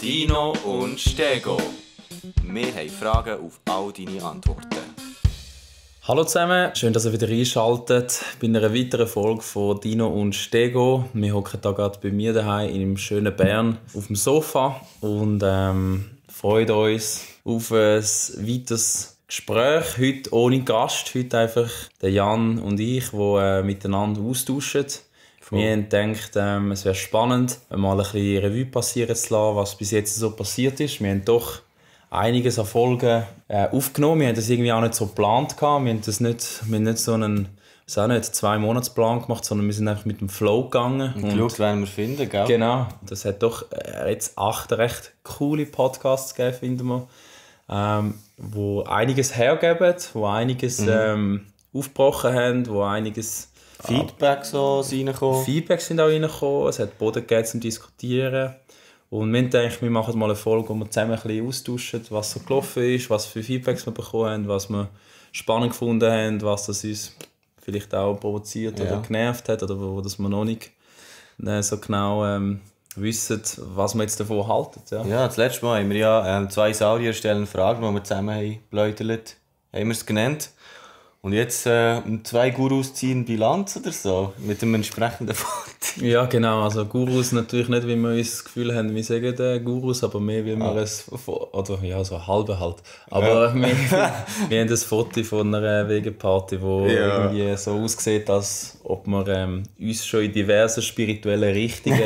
Dino und Stego. Wir haben Fragen auf all deine Antworten. Hallo zusammen, schön, dass ihr wieder einschaltet bei einer weiteren Folge von Dino und Stego. Wir hocken hier gerade bei mir daheim in einem schönen Bern auf dem Sofa und freuen uns auf ein weiteres Gespräch. Heute ohne Gast, heute einfach der Jan und ich, die miteinander austauschen. Wir haben gedacht, es wäre spannend, mal ein bisschen Revue passieren zu lassen, was bis jetzt so passiert ist. Wir haben doch einiges an Folgen aufgenommen. Wir haben das irgendwie auch nicht so geplant. Wir haben nicht so einen 2-Monats-Plan gemacht, sondern wir sind einfach mit dem Flow gegangen. Und geschaut, wen wir finden, gell? Genau. Das hat doch jetzt 8 recht coole Podcasts gegeben, finden wir. Wo einiges hergeben, wo einiges aufgebrochen haben, wo einiges Feedback so reingekommen. Feedback sind auch reingekommen, es hat Boden gegeben zum Diskutieren. Und wir denken, wir machen mal eine Folge, wo wir zusammen ein bisschen austauschen, was so gelaufen ist, was für Feedbacks wir bekommen haben, was wir spannend gefunden haben, was das uns vielleicht auch provoziert oder genervt hat oder wo das wir noch nicht so genau wissen, was wir jetzt davon halten. Ja, das letzte Mal haben wir ja 2 Saurier stellen Fragen, die wir zusammen haben geläutert, haben wir es genannt. Und jetzt 2 Gurus ziehen Bilanz oder so, mit dem entsprechenden Foto. Ja, genau. Also Gurus natürlich nicht, wie wir uns das Gefühl haben, wir sagen Gurus, aber mehr wie wir es, oder ja, so halbe halt. Aber wir haben ein Foto von einer Wegeparty, wo irgendwie so aussieht, als ob wir uns schon in diversen spirituellen Richtungen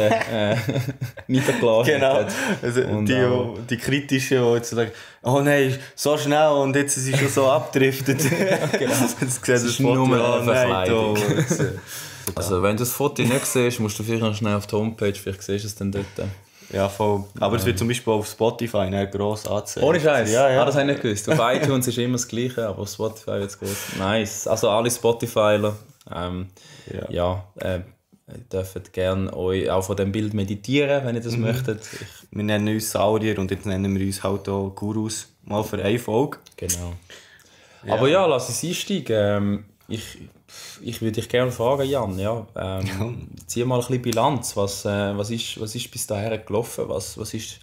niedergelassen haben. Genau, also die kritischen, die jetzt sagen, oh nein, so schnell und jetzt ist es schon so abgedriftet. Genau. Das ist nur eine Verkleidung. Also wenn du das Foto nicht siehst, musst du vielleicht noch schnell auf die Homepage, vielleicht siehst du es dann dort. Ja, voll. Aber es wird zum Beispiel auf Spotify nicht gross angezeigt. Ohne Scheiß? Ja. Das habe ich nicht gewusst. Auf iTunes ist immer das Gleiche, aber auf Spotify wird es gross. Nice. Also alle Spotifyler, dürft gerne euch auch von diesem Bild meditieren, wenn ihr das möchtet. Wir nennen uns Saurier und jetzt nennen wir uns halt auch Gurus. Mal für eine Folge. Genau. Ja. Aber ja, lass uns einsteigen. Ich würde dich gerne fragen, Jan. Zieh mal ein bisschen Bilanz. Was ist bis dahin gelaufen? Was ist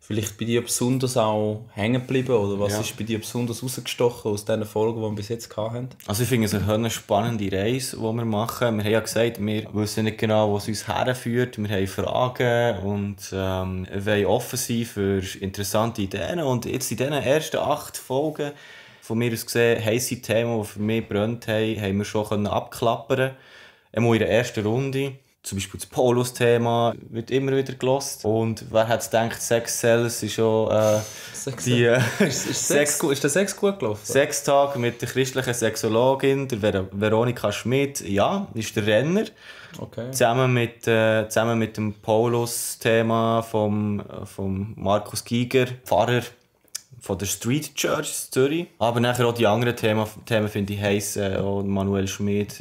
vielleicht bei dir besonders auch hängen geblieben? Oder was ist bei dir besonders rausgestochen aus den Folgen, die wir bis jetzt hatten? Also ich finde es eine spannende Reise, die wir machen. Wir haben ja gesagt, wir wissen nicht genau, wo es uns herführt. Wir haben Fragen und wollen offen sein für interessante Ideen. Und jetzt in diesen ersten 8 Folgen von mir aus gesehen, heisse Themen, die für mich gebrannt haben wir schon abklappern. Einmal in der ersten Runde. Zum Beispiel das Polos-Thema wird immer wieder gelost. Und wer hat gedacht, Sex Sales ist schon ist der Sex gut gelaufen? Sextag mit der christlichen Sexologin, der Veronika Schmidt, ist der Renner. Okay. Zusammen mit dem Polos-Thema vom Markus Giger, Pfarrer von der Street Church Zürich. Aber nachher auch die anderen Themen finde ich heiß. Auch Manuel Schmidt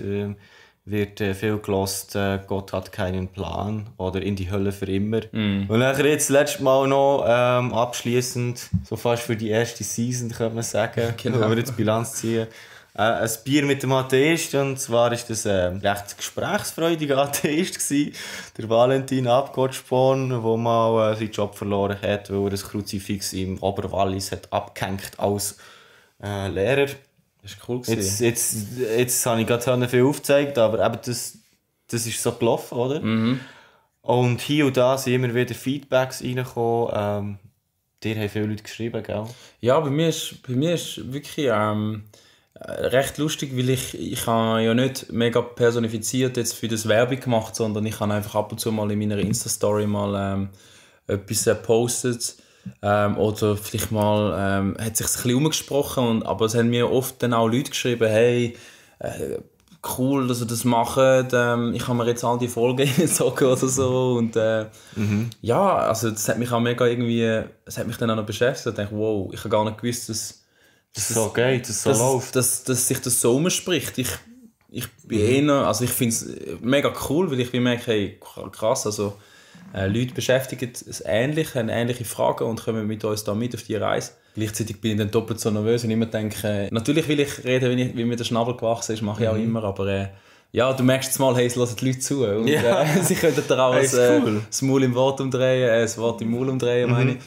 wird viel gelost. Gott hat keinen Plan. Oder In die Hölle für immer. Und nachher jetzt letztes Mal noch abschliessend, so fast für die erste Season, könnte man sagen, wo wir jetzt Bilanz ziehen. Ein Bier mit dem Atheist, und zwar war das ein recht gesprächsfreudiger Atheist gewesen, der Valentin Abgottsporn, der mal seinen Job verloren hat, weil er ein Kruzifix im Oberwallis hat abgehängt als Lehrer. Das war cool. Jetzt habe ich gerade viel aufgezeigt, aber eben das ist so gelaufen, oder? Und hier und da sind immer wieder Feedbacks reingekommen. Dir haben viele Leute geschrieben, gell? Ja, bei mir ist wirklich recht lustig, weil ich habe ja nicht mega personifiziert jetzt für das Werbung gemacht, sondern ich habe einfach ab und zu mal in meiner Insta-Story mal etwas gepostet oder vielleicht mal hat sich ein bisschen umgesprochen, aber es haben mir oft dann auch Leute geschrieben, hey, cool, dass ihr das macht, ich habe mir jetzt all die Folgen reingezogen oder so und ja, also das hat mich auch mega irgendwie, es hat mich dann auch noch beschäftigt, ich dachte, wow, ich habe gar nicht gewusst, dass so geht, dass so läuft. Dass sich das so umspricht. Ich bin also ich finde es mega cool, weil ich merke, hey, krass, also Leute beschäftigen es ähnlich, haben ähnliche Fragen und kommen mit uns da mit auf die Reise. Gleichzeitig bin ich dann doppelt so nervös und immer denke, natürlich will ich reden, wie mir der Schnabel gewachsen ist, mache ich auch immer, aber ja, du merkst jetzt mal, hey, es hören die Leute zu. Und sie könnten dir auch das Maul im Wort umdrehen, das Wort im Maul umdrehen, meine ich.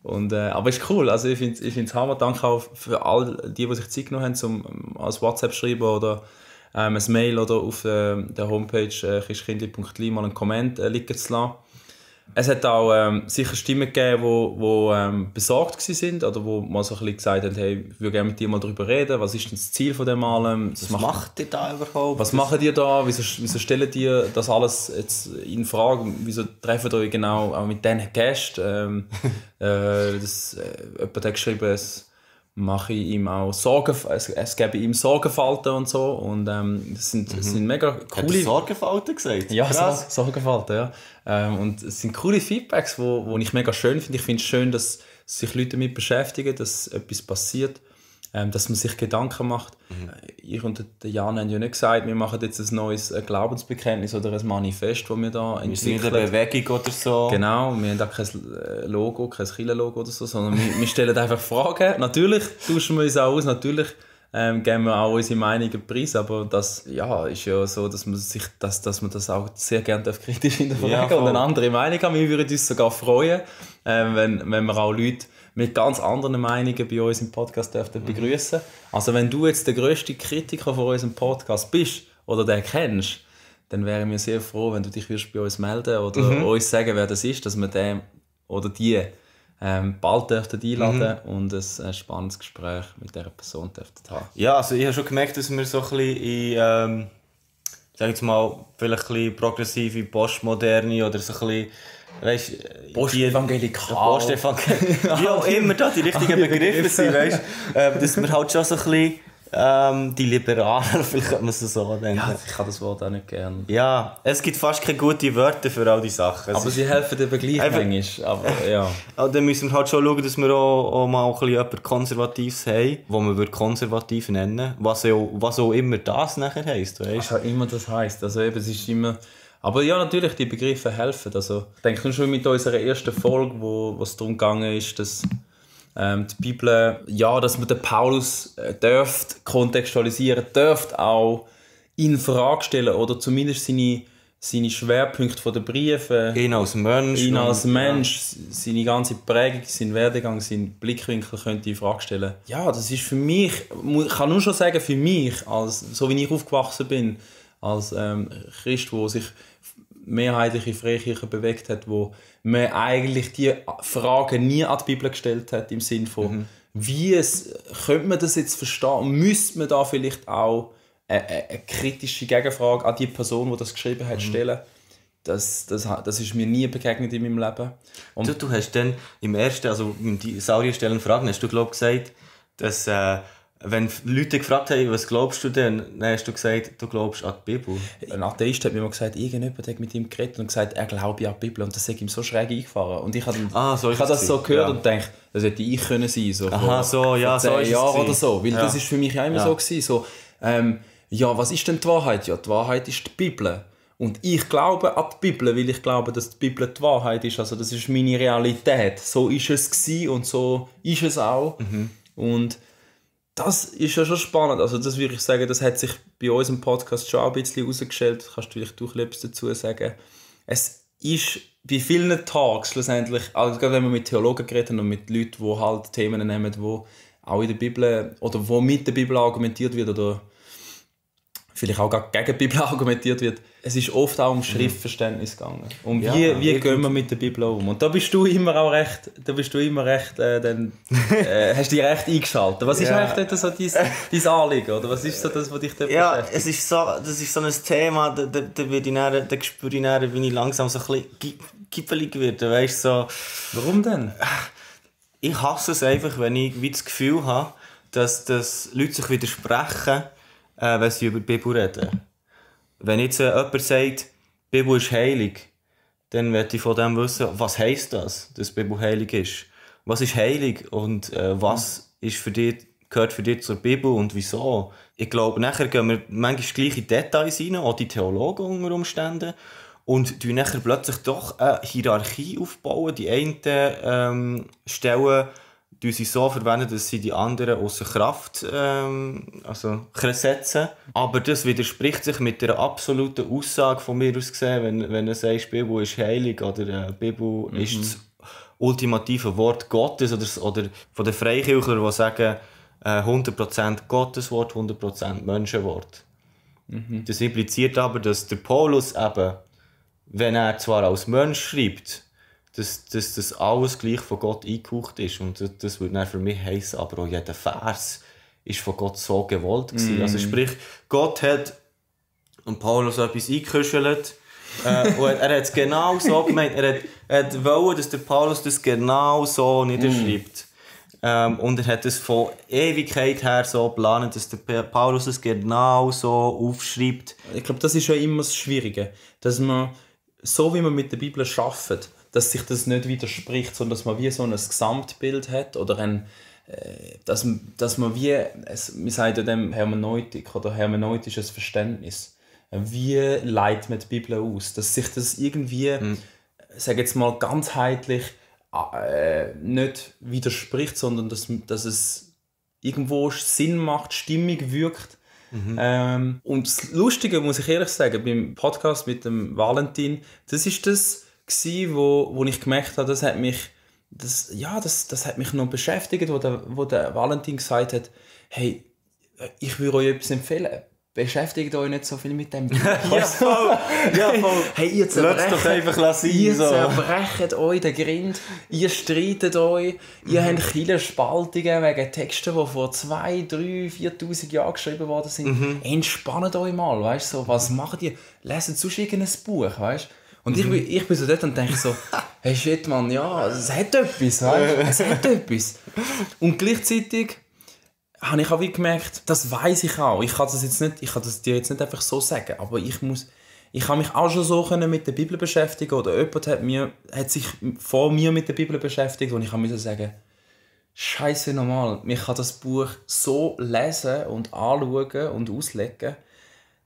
Und, aber es ist cool, also ich finde es Hammer. Danke auch für all die sich Zeit genommen haben, um als WhatsApp schreiben oder ein Mail oder auf der Homepage christkindli.li mal einen Comment liegen zu lassen. Es hat auch sicher Stimmen gegeben, die besorgt waren oder die mal so ein bisschen gesagt haben, hey, ich würde gerne mit dir mal darüber reden, was ist denn das Ziel von dem allem? Was macht ihr da überhaupt? Was macht ihr da? Wieso stellt ihr das alles jetzt in Frage? Wieso treffen ihr euch genau auch mit diesen Gästen? Jemand hat geschrieben, es mache ich ihm auch es gebe ihm Sorgenfalten und so. Und das sind mega coole... Hat er Sorgenfalten gesagt? Ja, Sorgenfalten, ja. Und es sind coole Feedbacks, wo ich mega schön finde. Ich finde es schön, dass sich Leute damit beschäftigen, dass etwas passiert, dass man sich Gedanken macht. Ich und Jan haben ja nicht gesagt, wir machen jetzt ein neues Glaubensbekenntnis oder ein Manifest, das wir da entwickeln. Wir sind eine Bewegung oder so. Genau, wir haben auch kein Logo, kein Kirchenlogo oder so, sondern wir stellen einfach Fragen. Natürlich tauschen wir uns auch aus, natürlich geben wir auch unsere Meinungen preis, aber das ist ja so, dass man das auch sehr gerne kritisch hinterfragen und eine andere Meinung haben. Wir würden uns sogar freuen, wenn wir auch Leute mit ganz anderen Meinungen bei uns im Podcast begrüßen. Also wenn du jetzt der grösste Kritiker von unserem Podcast bist oder den kennst, dann wären wir sehr froh, wenn du dich bei uns melden oder uns sagen, wer das ist, dass wir den oder die bald einladen und ein spannendes Gespräch mit dieser Person haben. Ja, also ich habe schon gemerkt, dass wir so ein bisschen in, sag ich mal, vielleicht ein bisschen progressive, postmoderne oder so ein bisschen, weißt, Postevangelikal. Wie auch immer da die richtigen Begriffe sind, weißt, dass wir halt schon so ein bisschen die Liberalen, vielleicht könnte man es so denken. Ja, ich habe das Wort auch nicht gerne. Ja, es gibt fast keine guten Wörter für all diese Sachen. Aber sie helfen eben gleich manchmal. Aber, ja. Aber dann müssen wir halt schon schauen, dass wir auch mal ein bisschen etwas Konservatives haben, wo man konservativ nennen würde, was auch immer das nachher heisst. Weißt? Was auch immer das heisst. Also eben, es ist immer... Aber ja, natürlich, die Begriffe helfen. Also, ich denke schon mit unserer ersten Folge, wo es darum gegangen ist, dass die Bibel, ja, dass man den Paulus dürft kontextualisieren, dürft auch in Frage stellen oder zumindest seine Schwerpunkte der Briefe. Ihn als Mensch. Seine ganze Prägung, seinen Werdegang, seinen Blickwinkel könnte in Frage stellen. Ja, das ist für mich, ich kann nur schon sagen, für mich, so wie ich aufgewachsen bin, als Christ, der sich mehrheitlich in Freikirchen bewegt hat, wo man eigentlich die Fragen nie an die Bibel gestellt hat, im Sinne von, könnte man das jetzt verstehen? Müsste man da vielleicht auch eine kritische Gegenfrage an die Person, die das geschrieben hat, stellen? Das ist mir nie begegnet in meinem Leben. Und du hast dann im ersten, also die Saurier stellen Fragen, hast du glaube gesagt, dass wenn Leute gefragt haben, was glaubst du denn, dann hast du gesagt, du glaubst an die Bibel. Ein Atheist hat mir mal gesagt, irgendjemand hat mit ihm geredet und gesagt, er glaube an die Bibel. Und das ist ihm so schräg eingefahren. Und ich habe das so gehört und gedacht, das hätte ich können sein. So vor 10 Jahren oder so. Weil das ist für mich auch immer so gewesen. So, was ist denn die Wahrheit? Ja, die Wahrheit ist die Bibel. Und ich glaube an die Bibel, weil ich glaube, dass die Bibel die Wahrheit ist. Also das ist meine Realität. So ist es gewesen und so ist es auch. Und das ist ja schon spannend. Also das würde ich sagen, das hat sich bei uns im Podcast schon ein bisschen herausgestellt. Kannst du vielleicht auch etwas dazu sagen? Es ist bei vielen Talks schlussendlich, also gerade wenn wir mit Theologen reden und mit Leuten, die halt Themen nehmen, die auch in der Bibel oder wo mit der Bibel argumentiert wird oder vielleicht auch gegen die Bibel argumentiert wird, es ist oft auch um Schriftverständnis gegangen. Um wie gehen wir mit der Bibel um? Und da bist du immer recht, hast dich recht eingeschaltet. Was ist eigentlich dort so dein Anliegen? Oder was ist so das, was dich dort beschäftigt? Das ist so ein Thema, da spüre ich dann, wie ich langsam so ein bisschen kippelig werde. Weißt, so. Warum denn? Ich hasse es einfach, wenn ich wie das Gefühl habe, dass Leute sich widersprechen, wenn sie über die Bibel reden. Wenn jetzt jemand sagt, die Bibel ist heilig, dann möchte ich von dem wissen, was heisst das, dass die Bibel heilig ist? Was ist heilig und was ist gehört für dich zur Bibel und wieso? Ich glaube, nachher gehen wir manchmal gleich in Details rein, auch die Theologen unter Umständen, und nachher plötzlich doch eine Hierarchie aufbauen. Die einen stellen sie so verwenden, dass sie die anderen außer Kraft setzen. Aber das widerspricht sich mit der absoluten Aussage von mir aus gesehen, wenn du sagst, die Bibel ist heilig oder die Bibel ist das ultimative Wort Gottes oder von den Freikirchlern, die sagen 100% Gotteswort, 100% Menschenwort. Das impliziert aber, dass der Paulus eben, wenn er zwar als Mensch schreibt, dass das alles gleich von Gott eingehaucht ist. Und das würde dann für mich heissen, aber auch jeder Vers ist von Gott so gewollt gewesen. Also sprich, Gott hat und Paulus etwas eingeküschelt und er hat es genau so gemeint. Er wollte, dass der Paulus das genau so niederschreibt. Und er hat es von Ewigkeit her so geplant, dass der Paulus es genau so aufschreibt. Ich glaube, das ist ja immer das Schwierige, dass man, so wie man mit der Bibel arbeitet, dass sich das nicht widerspricht, sondern dass man wie so ein Gesamtbild hat oder dass man wie, wir sagen ja dem Hermeneutik oder hermeneutisches Verständnis, wie leitet man die Bibel aus, dass sich das irgendwie, sage jetzt mal, ganzheitlich nicht widerspricht, sondern dass es irgendwo Sinn macht, stimmig wirkt. Und das Lustige, muss ich ehrlich sagen, beim Podcast mit dem Valentin, das ist das gsi, wo ich gemerkt habe, das hat mich noch beschäftigt, wo der Valentin gesagt hat, hey, ich würde euch etwas empfehlen. Beschäftigt euch nicht so viel mit dem Buch. Ja, voll. Hey, ihr zerbrecht euch den Grind, ihr streitet euch, ihr habt Kirchenspaltungen wegen Texten, die vor 2'000, 3'000, 4'000 Jahren geschrieben worden sind. Entspannt euch mal, weißt so, was macht ihr? Leset sonst irgendein Buch, weißt. Und ich bin so dort und denke so, hey shit, Mann, ja, es hat etwas, weißt? Es hat etwas. Und gleichzeitig habe ich auch wie gemerkt, das weiss ich auch. Ich kann das dir jetzt nicht einfach so sagen, aber ich habe mich auch schon so mit der Bibel beschäftigen oder jemand hat sich vor mir mit der Bibel beschäftigt und ich musste sagen, Scheiße normal, ich kann das Buch so lesen und anschauen und auslegen,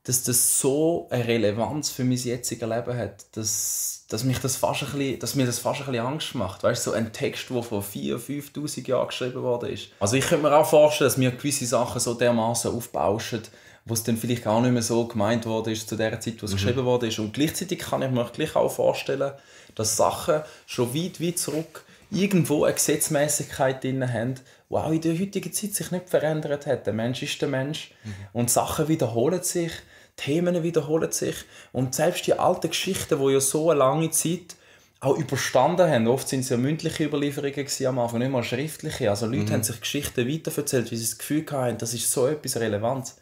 dass das so eine Relevanz für mein jetziges Leben hat, dass mir das fast ein bisschen Angst macht. Weißt du, so ein Text, der vor 4'000, 5'000 Jahren geschrieben worden ist. Also ich könnte mir auch vorstellen, dass mir gewisse Sachen so dermaßen aufbauschen, wo es dann vielleicht gar nicht mehr so gemeint worden ist zu der Zeit, wo es geschrieben worden ist. Und gleichzeitig kann ich mir gleich auch vorstellen, dass Sachen schon weit zurück irgendwo eine Gesetzmäßigkeit drin haben, die auch in der heutigen Zeit sich nicht verändert hat. Der Mensch ist der Mensch. Und Sachen wiederholen sich, Themen wiederholen sich. Und selbst die alten Geschichten, die ja so eine lange Zeit auch überstanden haben, oft sind es ja mündliche Überlieferungen gewesen, am Anfang, nicht mal schriftliche. Also Leute haben sich Geschichten weiterverzählt, wie sie das Gefühl hatten, das ist so etwas Relevantes.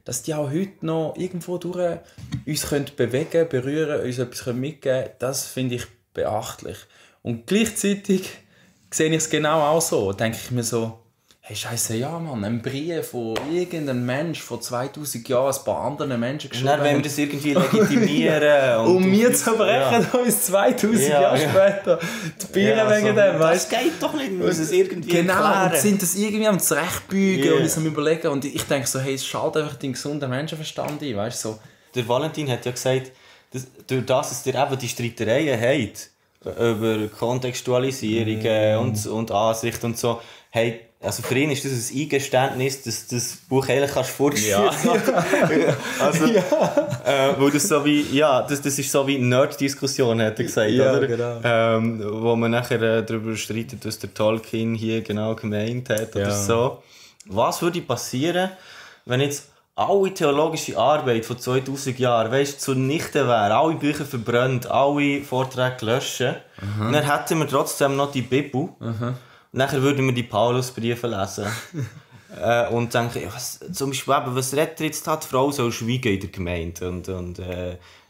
Dass die auch heute noch irgendwo durch uns bewegen können, berühren, uns etwas mitgeben können, das finde ich beachtlich. Und gleichzeitig sehe ich es genau auch so. Denke ich mir so, hey Scheiße, ja Mann, ein Brief von irgendeinem Mensch vor 2000 Jahren ein paar anderen Menschen geschrieben. Dann wollen wir das irgendwie legitimieren. Und wir zerbrechen uns 2000 Jahre später die Birne wegen dem. Das geht doch nicht, wir müssen es irgendwie erklären. Und sind das irgendwie am Zurechtbügen und uns am Überlegen. Und ich denke so, hey, es schaltet einfach den gesunden Menschenverstand ein, weißt du, so. Der Valentin hat ja gesagt, durch das, dass ihr eben die Streitereien habt, über Kontextualisierungen und Ansicht und so, hey, also für ihn ist das ein Eingeständnis, dass das Buch eigentlich kannst fortführen. Ja. Also, weil das so wie, ja, das ist so wie eine Nerd-Diskussion, hat er gesagt, ja, oder? Genau. Wo man nachher darüber streitet, was der Tolkien hier genau gemeint hat oder so. Was würde passieren, wenn jetzt alle theologische Arbeit von 2000 Jahren, weißt, zunichte wäre, alle Bücher verbrannt, alle Vorträge gelöscht, und dann hätten wir trotzdem noch die Bibel. Nachher würden wir die Paulusbriefe lesen. Und denken, zum Beispiel, was redet jetzt die Frau soll schweigen in der Gemeinde. Und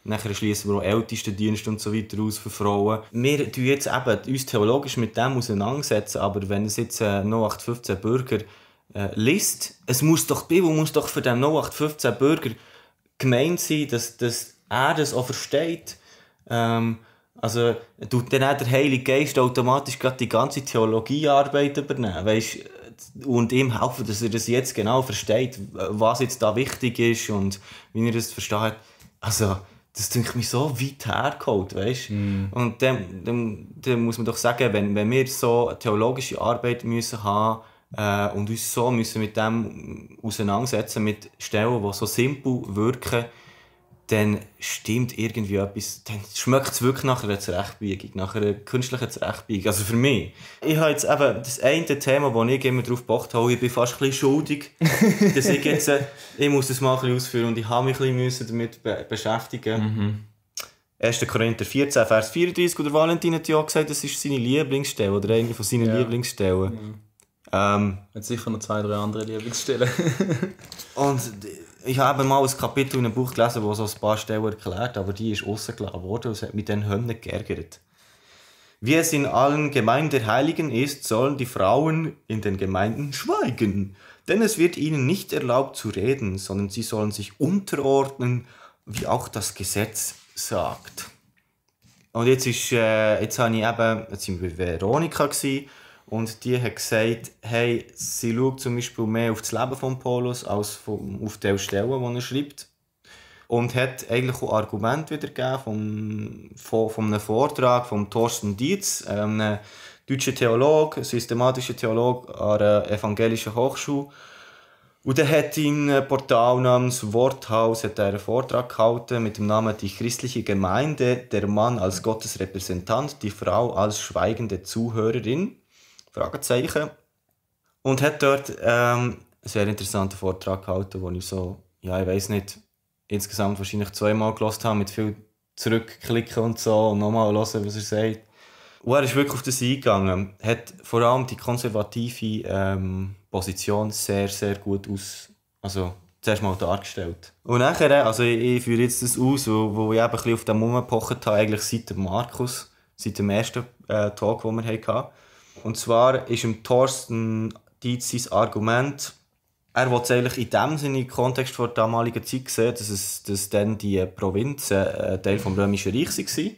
nachher schließen wir auch Ältestendienste und so weiter aus für Frauen. Wir tun jetzt eben uns theologisch mit dem auseinandersetzen, aber wenn es jetzt 0815 Bürger liest, die Bibel muss doch für den 0815 Bürger gemeint sein, dass er das auch versteht. Also tut dann auch der Heilige Geist automatisch gerade die ganze Theologiearbeit übernehmen, weißt, und ihm helfen, dass er das jetzt genau versteht, was jetzt da wichtig ist und wie er das versteht. Also das denke ich so weit hergeholt, weißt? Und dann muss man doch sagen, wenn wir so eine theologische Arbeit müssen haben und uns so müssen mit dem auseinandersetzen, mit Stellen, die so simpel wirken, dann stimmt irgendwie etwas, dann schmeckt es wirklich nach einer Zurechtbiegung, nach einer künstlichen Zurechtbiegung. Also für mich. Ich habe jetzt eben das eine Thema, wo ich immer drauf gepocht habe, ich bin fast ein bisschen schuldig, dass ich jetzt, ich muss das mal ein bisschen ausführen und ich habe mich ein bisschen damit beschäftigen. 1. Korinther 14, Vers 34, oder Valentin hat ja gesagt, das ist seine Lieblingsstelle, oder eine von seinen Lieblingsstellen. Hat sicher noch 2, 3 andere Lieblingsstellen. Und ich habe mal ein Kapitel in einem Buch gelesen, das so ein paar Stellen erklärt, aber die ist rausgelassen worden und es hat mich dann Hölle geärgert. Wie es in allen Gemeinden der Heiligen ist, sollen die Frauen in den Gemeinden schweigen. Denn es wird ihnen nicht erlaubt zu reden, sondern sie sollen sich unterordnen, wie auch das Gesetz sagt. Und jetzt waren wir bei Veronika gewesen, und die hat gesagt, hey, sie schaut zum Beispiel mehr auf das Leben von Paulus als auf die Stellen, die er schreibt. Und hat eigentlich auch Argumente wiedergegeben von einem Vortrag von Thorsten Dietz, einem deutschen Theologe, systematischen Theologe an der Evangelischen Hochschule. Und er hat in einem Portal namens Worthaus einen Vortrag gehalten mit dem Namen Die christliche Gemeinde, der Mann als Gottes Repräsentant, die Frau als schweigende Zuhörerin. Fragezeichen. Und hat dort einen sehr interessanten Vortrag gehalten, wo ich so, ich weiß nicht, insgesamt wahrscheinlich 2-mal gehört habe, mit viel zurückklicken und so und nochmal hören, was er sagt. Und er ist wirklich auf das eingegangen. Hat vor allem die konservative Position sehr, sehr gut zuerst mal dargestellt. Und nachher, also ich führe jetzt das aus, wo ich eben ein bisschen auf dem rumgepocht habe, eigentlich seit dem Markus, seit dem ersten Talk, den wir hatten. Und zwar ist im Thorsten Dietz sein Argument, er will es eigentlich in dem Sinne im Kontext der damaligen Zeit sehen, dass dann die Provinzen ein Teil des Römischen Reichs waren.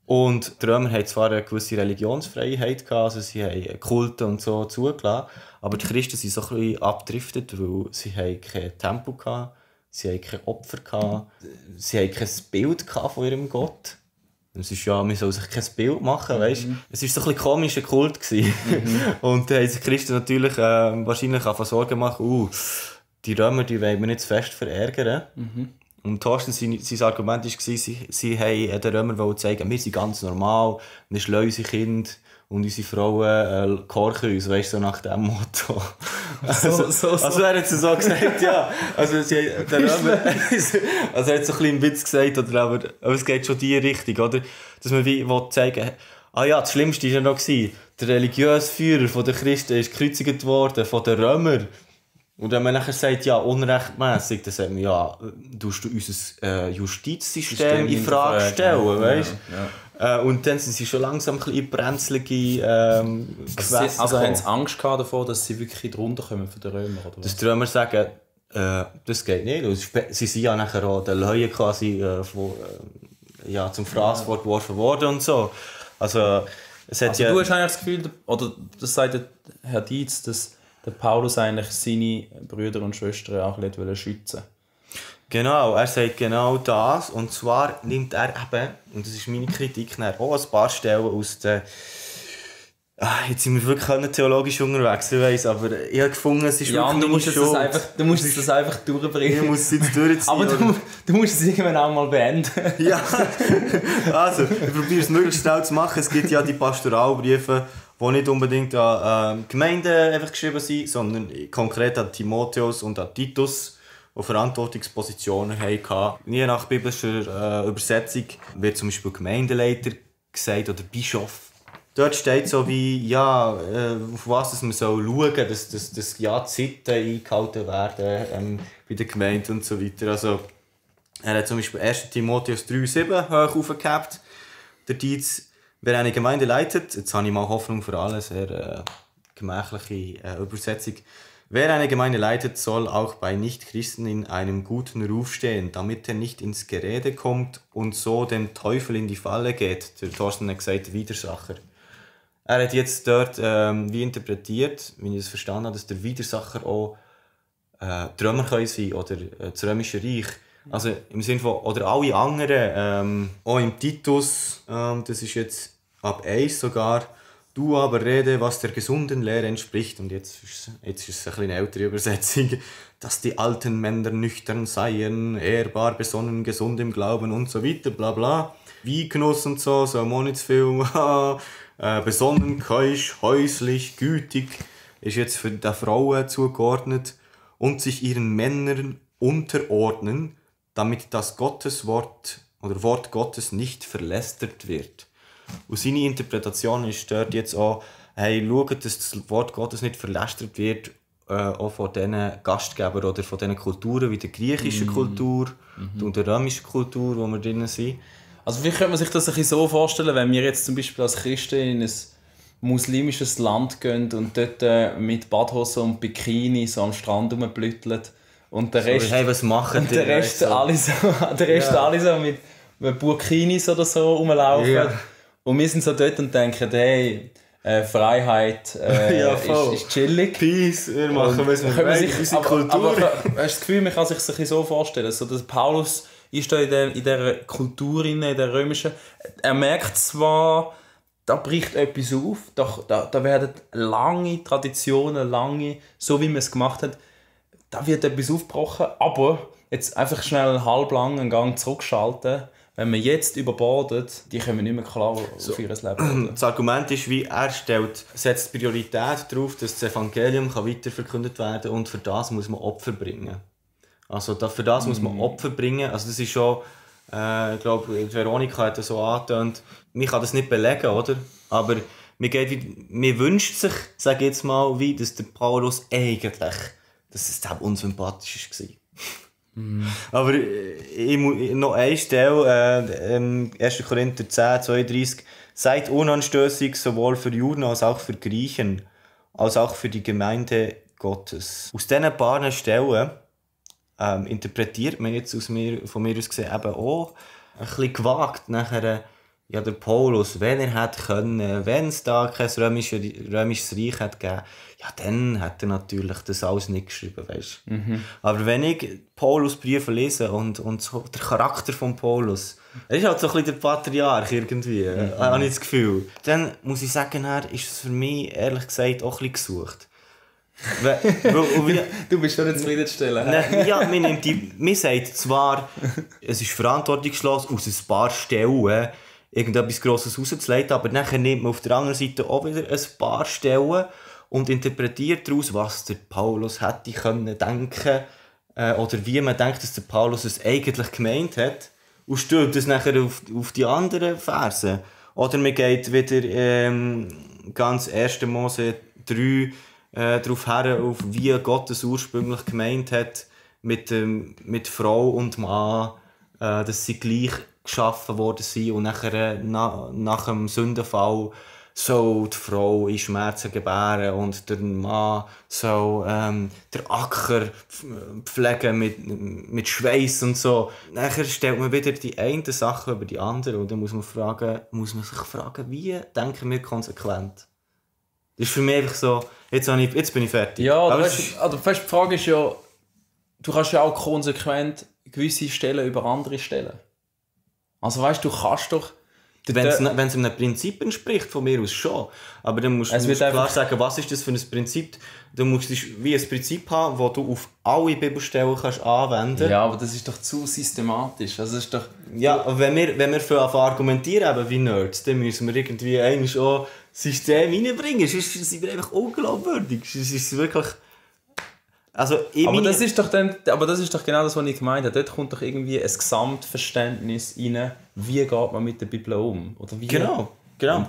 Und die Römer hatten zwar eine gewisse Religionsfreiheit gehabt, also sie haben Kulte und so zugelassen, aber die Christen sind so ein bisschen abgedriftet, weil sie keinen Tempel hatten, sie hatten kein Opfer gehabt, sie hatten kein Bild von ihrem Gott. Es ist ja, man soll sich kein Bild machen, weißt? Es war so ein bisschen komischer Kult gewesen. Und da haben sich die Christen natürlich wahrscheinlich auch Sorgen machen, die Römer, die wollen wir nicht zu fest verärgern. Und Thorsten, sein Argument war, sie haben den Römern zeigen, wir sind ganz normal, wir schleusen Kinder und unsere Frauen gehorchen uns, weißt du, so nach dem Motto. Also er hat es so gesagt, ja. Also, der Römer, also er hat so ein bisschen im Witz gesagt, aber es geht schon in die Richtung, oder? Dass man wie zeigen, das Schlimmste war ja noch, der religiöse Führer der Christen ist gekreuzigt worden von den Römern. Und wenn man nachher sagt, ja, unrechtmäßig, dann sagt man, ja, tust du unser Justizsystem in Frage stellen, weißt? Ja. Und dann sind sie schon langsam ein bisschen in brenzlige Gewässer. Also haben sie Angst davor, dass sie wirklich drunter kommen von den Römern? Oder was? Dass die Römer sagen, das geht nicht. Sie sind ja nachher auch den Leuten quasi zum Fraß vorgeworfen worden und so. Also, es hat also du hast eigentlich das Gefühl, oder das sagt Herr Dietz, dass der Paulus eigentlich seine Brüder und Schwestern auch schützen wollte. Genau, er sagt genau das. Und zwar nimmt er eben, und das ist meine Kritik, auch ein paar Stellen aus der... jetzt sind wir wirklich theologisch unterwegs, ich weiss, aber ich habe gefunden, es ist wirklich meine Schuld. Du musst es einfach durchbringen. Ich muss es jetzt durchziehen. Aber du musst es irgendwann auch mal beenden. Ja, also, ich probiere es möglichst schnell zu machen. Es gibt ja die Pastoralbriefe, die nicht unbedingt an Gemeinden einfach geschrieben sind, sondern konkret an Timotheus und an Titus, die Verantwortungspositionen hatten. Je nach biblischer Übersetzung wird zum Beispiel Gemeindeleiter gesagt oder Bischof. Dort steht so wie, auf was man schauen soll, dass die Zeiten eingehalten werden bei der Gemeinde und so weiter. Also, er hat zum Beispiel 1. Timotheus 3,7 hoch aufgehabt. Der Dietz, wer eine Gemeinde leitet, jetzt habe ich mal Hoffnung für alle, sehr gemächliche Übersetzung. Wer eine Gemeinde leitet, soll auch bei Nichtchristen in einem guten Ruf stehen, damit er nicht ins Gerede kommt und so dem Teufel in die Falle geht. Der Thorsten hat gesagt, Widersacher. Er hat jetzt dort wie interpretiert, wie ich das verstanden habe, dass der Widersacher auch die Römer sein können oder das Römische Reich. Also im Sinne von, oder alle anderen, auch im Titus, das ist jetzt ab 1 sogar, du aber rede, was der gesunden Lehre entspricht. Und jetzt ist es eine etwas ältere Übersetzung, dass die alten Männer nüchtern seien, ehrbar, besonnen, gesund im Glauben und so weiter, bla bla. Weingenuss und so man auch nicht zu viel. Besonnen, keusch, häuslich, gütig, ist jetzt für die Frauen zugeordnet. Und sich ihren Männern unterordnen, damit das Gotteswort oder Wort Gottes nicht verlästert wird. Und seine Interpretation ist dort jetzt auch, hey, schaut, dass das Wort Gottes nicht verlästert wird, auch von diesen Gastgebern oder von diesen Kulturen, wie der griechischen Kultur und der römischen Kultur, wo wir drin sind. Also wie könnte man sich das ein bisschen so vorstellen, wenn wir jetzt zum Beispiel als Christen in ein muslimisches Land gehen und dort mit Badhosen und Bikini so am Strand rumblütteln und der Rest, so, hey, was machen die? Der Rest alle so mit Burkinis oder so rumlaufen. Ja. Und wir sind so dort und denken, hey, Freiheit ist chillig. Peace, wir machen was wir wollen, unsere Kultur. Aber hast du das Gefühl, man kann sich das so vorstellen, so, dass Paulus ist da in dieser Kultur, in der römischen, er merkt zwar, da bricht etwas auf, da werden lange Traditionen, so wie man es gemacht hat, da wird etwas aufgebrochen, aber jetzt einfach schnell halblang einen Gang zurückschalten, wenn man jetzt überbordet, die kommen nicht mehr klar auf ihr Leben. Das Argument ist, wie er setzt Priorität darauf, dass das Evangelium weiterverkündet werden kann und für das muss man Opfer bringen. Also für das muss man Opfer bringen. Also das ist schon, ich glaube, Veronika hat das so angetönt. Man kann das nicht belegen, oder? Aber man wünscht sich, sage ich jetzt mal, wie, dass der Paulus eigentlich, dass es unsympathisch war. Aber noch eine Stelle, 1. Korinther 10, 32. Seid unanstößig sowohl für Juden als auch für Griechen, als auch für die Gemeinde Gottes. Aus diesen paar Stellen interpretiert man jetzt von mir aus gesehen eben auch ein bisschen gewagt nachher, ja, der Paulus, wenn er hätte können, wenn es da kein römisches Reich hätte gegeben, ja, dann hätte er natürlich das alles nicht geschrieben, weißt. Aber wenn ich Paulus Briefe lese und so der Charakter von Paulus, er ist halt so ein bisschen der Patriarch irgendwie, habe ich das Gefühl, dann muss ich sagen, ist es für mich ehrlich gesagt auch ein bisschen gesucht. Du bist schon nicht zufriedenstellend. Ja, man sagt zwar, es ist verantwortungslos, aus ein paar Stellen irgendetwas Grosses rauszuleiten, aber dann nimmt man auf der anderen Seite auch wieder ein paar Stellen und interpretiert daraus, was der Paulus hätte können denken oder wie man denkt, dass der Paulus es eigentlich gemeint hat und stülpt es nachher auf die anderen Verse. Oder man geht wieder ganz 1. Mose 3 darauf her, auf wie Gott es ursprünglich gemeint hat mit Frau und Mann, dass sie gleich geschaffen worden sind und nachher, nach dem Sündenfall soll die Frau in Schmerzen gebären und der Mann soll den Acker pflegen mit Schweiß und so. Nachher stellt man wieder die eine Sache über die andere und dann muss man sich fragen, wie denken wir konsequent? Das ist für mich einfach so, jetzt bin ich fertig. Ja, aber die Frage ist ja, du kannst ja auch konsequent gewisse Stellen über andere stellen. Also weißt du, kannst doch... Wenn es einem Prinzip entspricht, von mir aus schon. Aber dann musst du klar sagen, was ist das für ein Prinzip. Du musst wie ein Prinzip haben, das du auf alle Bibelstellen kannst anwenden kannst. Ja, aber das ist doch zu systematisch. Also das ist doch... Ja, aber wenn wir für argumentieren eben wie Nerds, dann müssen wir irgendwie eigentlich auch System reinbringen. Sonst sind wir einfach unglaubwürdig. Es ist wirklich... Also aber das ist doch genau das, was ich gemeint habe. Dort kommt doch irgendwie ein Gesamtverständnis rein, wie geht man mit der Bibel um. Oder wie? Genau.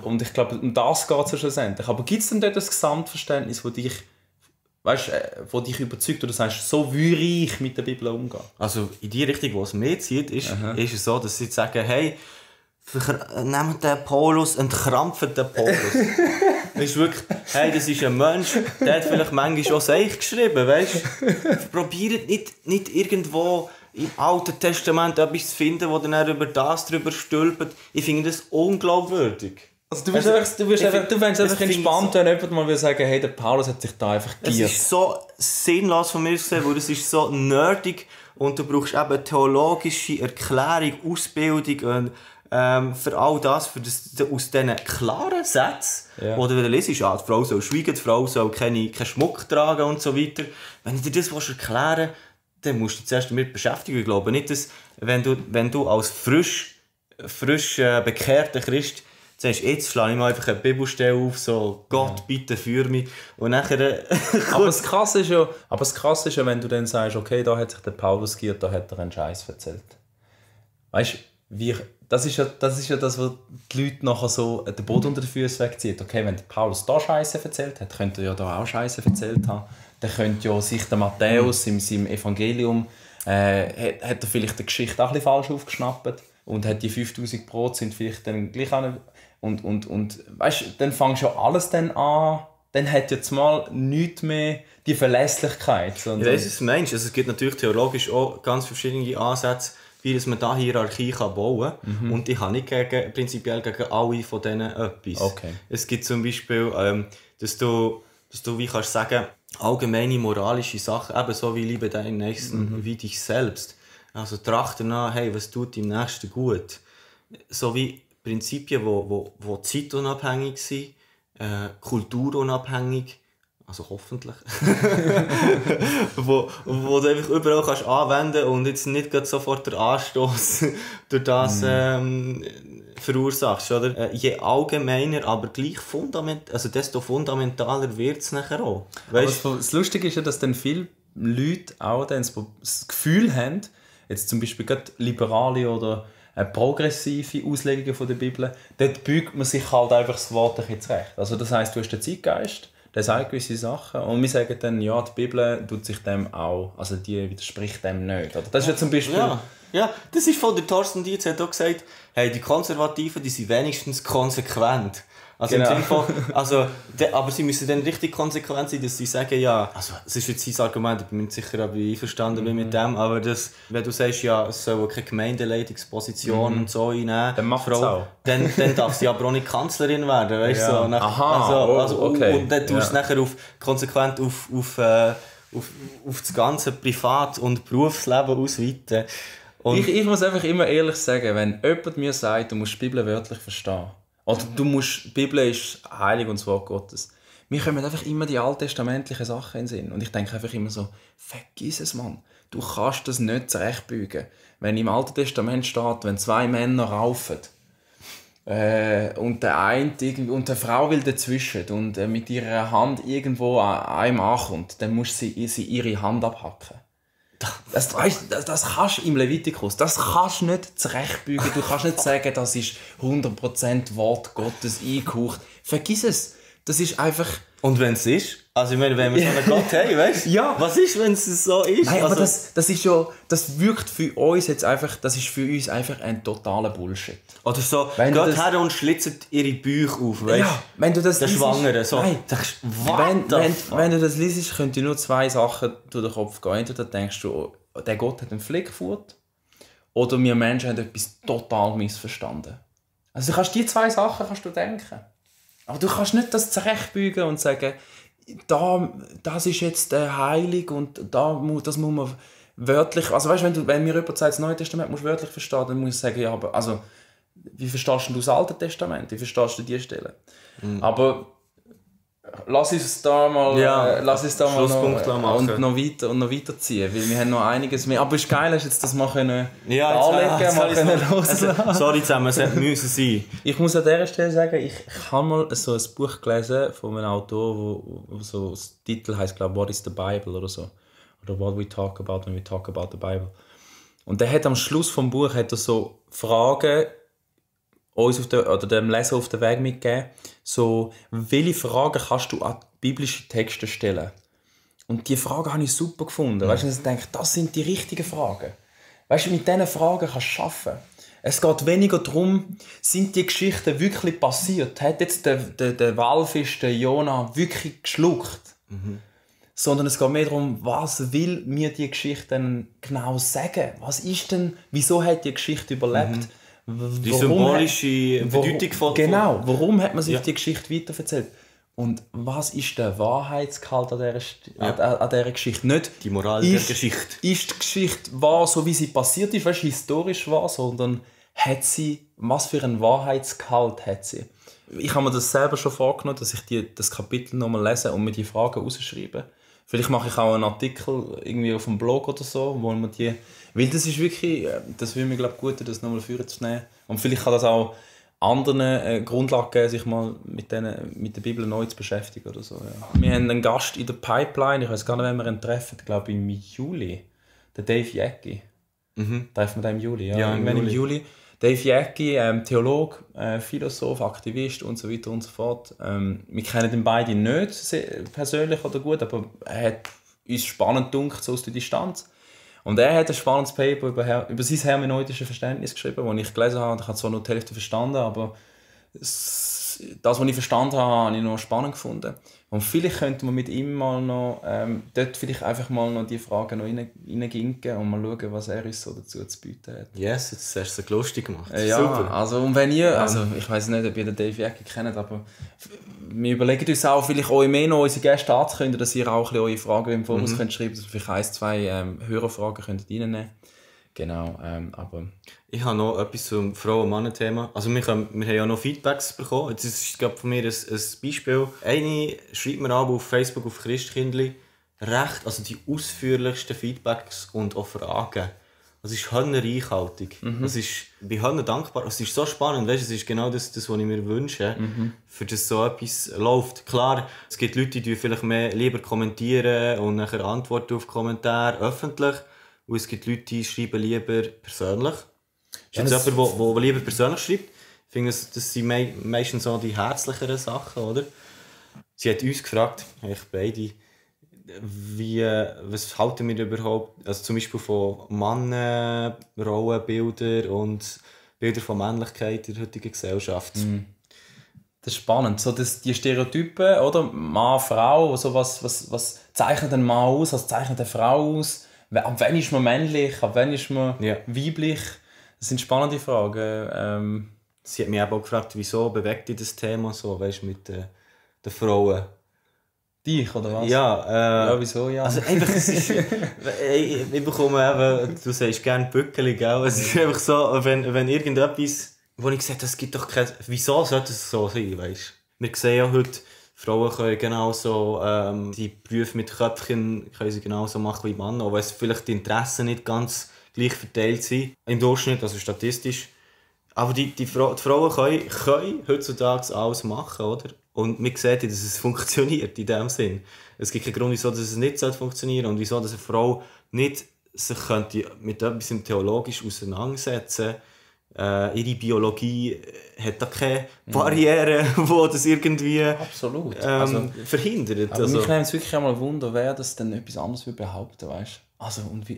Und ich glaube, um das geht es ja schlussendlich. Aber gibt es denn dort ein Gesamtverständnis, das dich überzeugt oder sagst, so würde ich mit der Bibel umgehen? Also in die Richtung, wo es mir zieht, ist es so, dass sie sagen, hey, nehmt den Paulus, entkrampft den Paulus. Das ist wirklich, hey, das ist ein Mensch, der hat vielleicht manchmal auch Seich geschrieben, weißt du? Probiert nicht irgendwo im Alten Testament etwas zu finden, wo dann über das drüber stülpt. Ich finde das unglaubwürdig. Also du fändest einfach entspannt, wenn jemand mal will sagen, hey, der Paulus hat sich da einfach geirrt. Das ist so sinnlos von mir gesehen, weil das ist so nerdig und du brauchst eben theologische Erklärung, Ausbildung für all das, aus diesen klaren Sätzen, wo du wieder liest, die Frau soll schweigen, die Frau soll keinen Schmuck tragen und so weiter. Wenn du dir das erklären willst, dann musst du dich zuerst damit beschäftigen. Ich glaube nicht, dass, wenn du als frisch bekehrter Christ sagst, jetzt schlage ich mal einfach eine Bibelstelle auf, so Gott, bitte führ mich. Und nachher... aber das Krasse ist ja, wenn du dann sagst, okay, da hat sich der Paulus geirrt, da hat er einen Scheiß erzählt. Weißt du, das ist ja das, was die Leute nachher so den Boden unter den Füßen wegziehen. Okay, wenn der Paulus da Scheiße erzählt hat, könnte er ja da auch Scheiße erzählt haben. Dann könnte ja sich der Matthäus in seinem Evangelium hat er vielleicht die Geschichte auch ein bisschen falsch aufgeschnappt und hat die 5000 Brot sind vielleicht dann gleich auch nicht, und weißt du, dann fängst du ja alles dann an, dann hat jetzt mal nichts mehr die Verlässlichkeit. Ich weiss, was du meinst. Also, es gibt natürlich theologisch auch ganz verschiedene Ansätze, wie dass man da Hierarchie bauen kann. Und ich habe nicht prinzipiell gegen alle von denen etwas. Okay. Es gibt zum Beispiel, dass du wie kannst sagen, allgemeine moralische Sachen, ebenso wie liebe deinen Nächsten wie dich selbst. Also trachte nach, hey, was tut deinem Nächsten gut? So wie Prinzipien, die zeitunabhängig sind, kulturunabhängig, also hoffentlich, wo du einfach überall kannst anwenden und jetzt nicht gerade sofort den Anstoß durch das verursachst. Oder? Je allgemeiner, aber gleich desto fundamentaler wird es nachher auch. Weißt? Aber das Lustige ist ja, dass dann viele Leute auch dann das Gefühl haben, jetzt zum Beispiel gerade liberale oder progressive Auslegungen von der Bibel, dort beugt man sich halt einfach das Wort ein bisschen zurecht. Also das heisst, du hast den Zeitgeist, der sagt gewisse Sachen und wir sagen dann, ja, die Bibel tut sich dem auch, also die widerspricht dem nicht. Oder? Das ist ja zum Beispiel... Ja, das ist von der Thorsten Dietz, hat auch gesagt, hey, die Konservativen, die sind wenigstens konsequent. Also genau. Im Sinne von, aber sie müssen dann richtig konsequent sein, dass sie sagen, ja, also es ist jetzt sein Argument, ich bin nicht sicher, ob ich einverstanden bin mit dem, aber das, wenn du sagst, ja, es soll keine Gemeindeleitungsposition und so einnehmen, dann macht auch. Dann darf sie aber auch nicht Kanzlerin werden, weißt du? Ja. So, Aha, okay. Und dann tust du nachher konsequent auf das ganze Privat- und Berufsleben ausweiten. Ich muss einfach immer ehrlich sagen, wenn jemand mir sagt, du musst die Bibel wörtlich verstehen, oder die Bibel ist heilig und das Wort Gottes, mir kommen einfach immer die alttestamentlichen Sachen in den Sinn. Und ich denke einfach immer so, vergiss es, Mann. Du kannst das nicht zurechtbügen. Wenn im Alten Testament steht, wenn zwei Männer raufen und der eine und die Frau will dazwischen und mit ihrer Hand irgendwo an einem ankommt, dann muss sie ihre Hand abhacken. Das kannst du im Levitikus, das kannst du nicht zurechtbügen. Du kannst nicht sagen, das ist 100% Wort Gottes eingehaucht. Vergiss es. Das ist einfach... Und wenn es ist? Also ich meine, wenn wir so einen Gott haben, weißt du? Ja. Was ist, wenn es so ist? Nein, aber das ist ja... Das wirkt für uns jetzt einfach... Das ist für uns einfach ein totaler Bullshit. Oder so, geht her und schlitzt ihre Bauch auf, weißt du? Ja, wenn du das der Schwangere, so. Nein. Wenn du das liest, können dir nur zwei Sachen durch den Kopf gehen. Entweder denkst du, der Gott hat einen Flickfurt, oder wir Menschen haben etwas total missverstanden. Also du kannst die zwei Sachen kannst du denken. Aber du kannst nicht das zurechtbügen und sagen, das ist jetzt heilig und das muss man wörtlich... Also weißt, wenn mir jemand sagt, das Neue Testament musst du wörtlich verstehen, dann muss ich sagen, ja, aber also, wie verstehst du das Alte Testament? Wie verstehst du die Stelle? Aber lass uns da mal Schlusspunkt machen. und noch weiterziehen, weil wir haben noch einiges mehr. Aber es ist geil, dass jetzt das mal darlegen loslassen. Sorry zusammen, es müssen sein. Ich muss an dieser Stelle sagen, ich habe mal so ein Buch gelesen von einem Autor, wo so das Titel heisst, glaube ich, What is the Bible oder so. Oder What we talk about when we talk about the Bible. Und der hat am Schluss vom Buch so Fragen uns dem Leser auf den Weg mitgeben, so, welche Fragen kannst du an biblische Texte stellen? Und diese Fragen habe ich super gefunden. Weißt du, ich denke, das sind die richtigen Fragen. Weißt du, mit diesen Fragen kannst du arbeiten. Es geht weniger darum, sind die Geschichten wirklich passiert? Hat jetzt der Walfisch, der Jona, wirklich geschluckt? Sondern es geht mehr darum, was will mir die Geschichte denn genau sagen? Was ist denn, wieso hat die Geschichte überlebt? Die symbolische Bedeutung von... Genau, warum hat man sich die Geschichte weiterverzählt? Und was ist der Wahrheitsgehalt an dieser Geschichte? Nicht die Moral der Geschichte. Ist die Geschichte wahr, so wie sie passiert ist, weißt, historisch wahr, sondern was für einen Wahrheitsgehalt hat sie? Ich habe mir das selber schon vorgenommen, dass ich das Kapitel nochmal lese und mir die Fragen rausschreibe. Vielleicht mache ich auch einen Artikel irgendwie auf dem Blog oder so, wo man die... Weil das ist wirklich... Das würde mir, glaube ich, gut, das nochmal vorzunehmen. Und vielleicht kann das auch anderen Grundlagen geben, sich mal mit der Bibel neu zu beschäftigen oder so. Ja. Wir haben einen Gast in der Pipeline, ich weiß gar nicht, wenn wir ihn treffen, ich glaube im Juli. Der Dave Jäcki. Treffen wir den im Juli? Ja, im Juli. Dave Jäcki, Theologe, Philosoph, Aktivist und so weiter und so fort. Wir kennen ihn beide nicht persönlich oder gut, aber er hat uns spannend gedacht, so aus der Distanz. Und er hat ein spannendes Paper über sein hermeneutisches Verständnis geschrieben, das ich gelesen habe. Ich habe zwar nur die Hälfte verstanden, aber das, was ich verstanden habe, habe ich noch spannend gefunden. Und vielleicht könnte man mit ihm mal noch dort vielleicht einfach mal noch die Fragen noch reinginken und mal schauen, was er uns so dazu zu bieten hat. Yes, jetzt hast du es lustig gemacht. Ja, super. Also, und wenn ihr, also ich weiß nicht, ob ihr den Dave Jäcki kennt, aber wir überlegen uns auch, vielleicht euch mehr noch unsere Gäste anzukündigen, dass ihr auch ein bisschen eure Fragen im Voraus könnt schreiben, dass wir vielleicht 1-2 Hörerfragen könnt reinnehmen. Genau, aber... Ich habe noch etwas zum Frauen-Mann-Thema. Also wir haben ja noch Feedbacks bekommen. Jetzt ist glaube von mir ein Beispiel. Eine schreibt mir aber auf Facebook, auf Christkindli, also die ausführlichsten Feedbacks und auch Fragen. Das ist reichhaltig. Ich bin dankbar. Es ist so spannend, weißt, es ist genau das, was ich mir wünsche, für das so etwas läuft. Klar, es gibt Leute, die vielleicht lieber kommentieren und nachher antworten auf Kommentare öffentlich. Und es gibt Leute, die schreiben lieber persönlich. Ist jetzt jemand, der lieber persönlich schreibt? Ich finde, das sind meistens so die herzlicheren Sachen, oder? Sie hat uns gefragt, beide, was halten wir überhaupt, also zum Beispiel von Männern, Rollenbildern und Bilder von Männlichkeit in der heutigen Gesellschaft. Das ist spannend, so die Stereotypen, oder? Mann, Frau, so was zeichnet ein Mann aus, was zeichnet eine Frau aus? Ab wann ist man männlich, ab wann ist man weiblich? Das sind spannende Fragen. Sie hat mich auch gefragt, wieso bewegt dich das Thema so, weißt, mit den Frauen? Dich, oder was? Ja, wieso, ja? Also einfach, es ist, ich bekomme eben, du sagst gerne Bückeli, gell? Es ist einfach so, wenn irgendetwas, wo ich gesagt habe, es gibt doch kein, wieso sollte es so sein, weißt? Wir sehen ja heute, Frauen können genauso die Berufe mit Köpfchen können sie genauso machen wie Männer, auch wenn vielleicht die Interessen nicht ganz gleich verteilt sind im Durchschnitt, also statistisch. Aber die Frauen können heutzutage alles machen, oder? Und man sieht, dass es funktioniert in dem Sinn. Es gibt keinen Grund, wieso es nicht funktionieren sollte und wieso dass eine Frau nicht sich könnte mit etwas theologisch auseinandersetzen. Ihre Biologie hat da keine Barriere, die das irgendwie verhindert. Aber mich nimmt es wirklich einmal Wunder, wer das denn etwas anderes behaupten würde, weißt?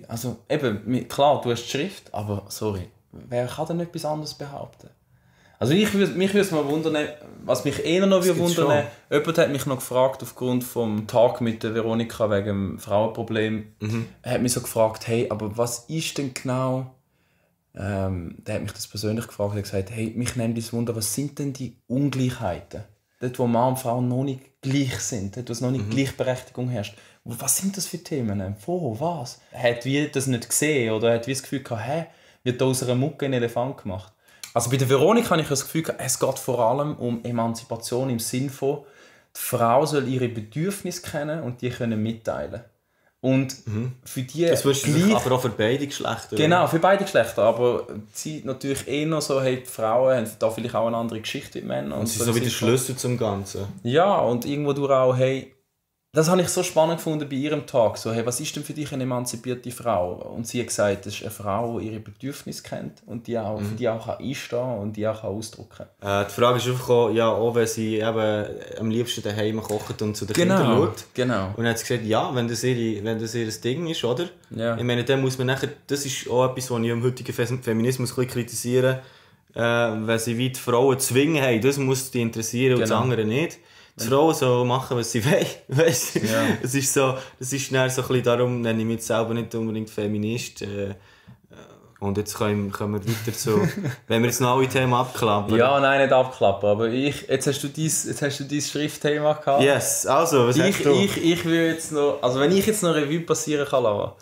Also eben, klar, du hast die Schrift, aber sorry, wer kann denn etwas anderes behaupten? Also mich würde es mal wundern, was mich eher noch wundern, jemand hat mich noch gefragt, aufgrund vom Tag mit der Veronika wegen dem Frauenproblem, hat mich so gefragt, hey, aber was ist denn genau... der hat mich das persönlich gefragt und gesagt, hey, mich nimmt das Wunder, was sind denn die Ungleichheiten? Dort, wo Mann und Frau noch nicht gleich sind, dort, wo es noch nicht Gleichberechtigung herrscht. Was sind das für Themen? Wo, was? Hat wir das nicht gesehen oder hat wir das Gefühl gehabt, wird aus einer Mucke ein Elefant gemacht? Also bei der Veronika habe ich das Gefühl gehabt, es geht vor allem um Emanzipation im Sinne von, die Frau soll ihre Bedürfnisse kennen und die können mitteilen. Und für die das wünschst du aber auch für beide Geschlechter. Oder? Genau, für beide Geschlechter. Aber sie natürlich eher noch so, hey, die Frauen haben da vielleicht auch eine andere Geschichte mit Männern. Und sie sind so wie der Schlüssel zum Ganzen. Ja, und irgendwo durch auch, hey, das habe ich so spannend gefunden bei ihrem Tag. So, hey, was ist denn für dich eine emanzipierte Frau? Und sie hat gesagt, das ist eine Frau, die ihre Bedürfnisse kennt und die auch, für die auch einstehen kann und die auch ausdrücken kann. Die Frage ist einfach auch wenn sie eben am liebsten daheim kocht und zu den Kindern schaut. Genau. Und dann hat sie gesagt, ja, wenn das ihr Ding ist, oder? Ja. Ich meine, dann muss man nachher, das ist auch etwas, was ich am heutigen Feminismus ein bisschen kritisiere, wenn sie wie die Frauen zwingen, hey, das muss die interessieren und das andere nicht. Die Frauen so machen, was sie wollen. Weißt? Ja. Das ist dann so ein bisschen, darum nenne ich mich selber nicht unbedingt Feminist. Und jetzt kommen wir weiter zu, wenn wir jetzt noch alle Themen abklappern. Ja, nein, nicht abklappen, aber jetzt hast du dein Schriftthema gehabt. Yes, also, was hast du? Ich will jetzt noch, also wenn ich jetzt noch Revue passieren kann lassen.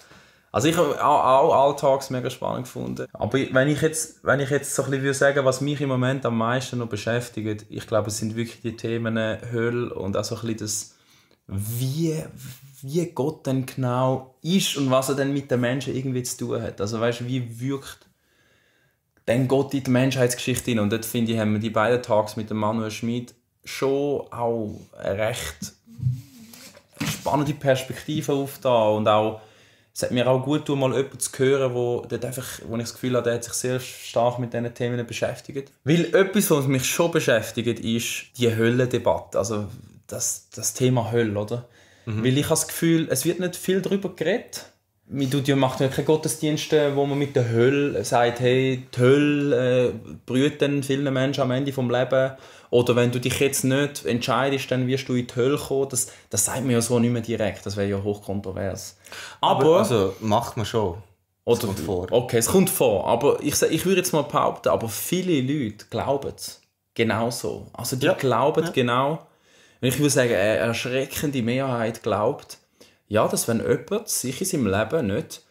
Also ich habe auch Alltags mega spannend gefunden. Aber wenn ich jetzt so ein bisschen sagen, was mich im Moment am meisten noch beschäftigt, ich glaube, es sind wirklich die Themen Hölle und auch so ein bisschen das, wie Gott denn genau ist und was er denn mit den Menschen irgendwie zu tun hat. Also weißt du, wie wirkt denn Gott in die Menschheitsgeschichte hin? Und dort finde ich, haben wir die beiden Talks mit dem Manuel Schmid schon auch eine recht spannende Perspektive aufgetan und auch es hat mir auch gut getan, mal jemanden zu hören, wo ich das Gefühl habe, der hat sich sehr stark mit diesen Themen beschäftigt. Weil etwas, was mich schon beschäftigt, ist die Höllendebatte. Also das Thema Hölle, oder? Weil ich habe das Gefühl, es wird nicht viel darüber geredet. Man macht ja keine Gottesdienste, wo man mit der Hölle sagt, hey, die Hölle brütet vielen Menschen am Ende des Lebens. Oder wenn du dich jetzt nicht entscheidest, dann wirst du in die Hölle kommen. Das sagt man ja so nicht mehr direkt. Das wäre ja hochkontrovers. Aber also macht man schon. Es kommt vor. Okay, es kommt vor. Aber ich würde jetzt mal behaupten, aber viele Leute glauben es genauso. Also die glauben genau. Und ich würde sagen, eine erschreckende Mehrheit glaubt, ja, dass wenn jemand sich in seinem Leben nicht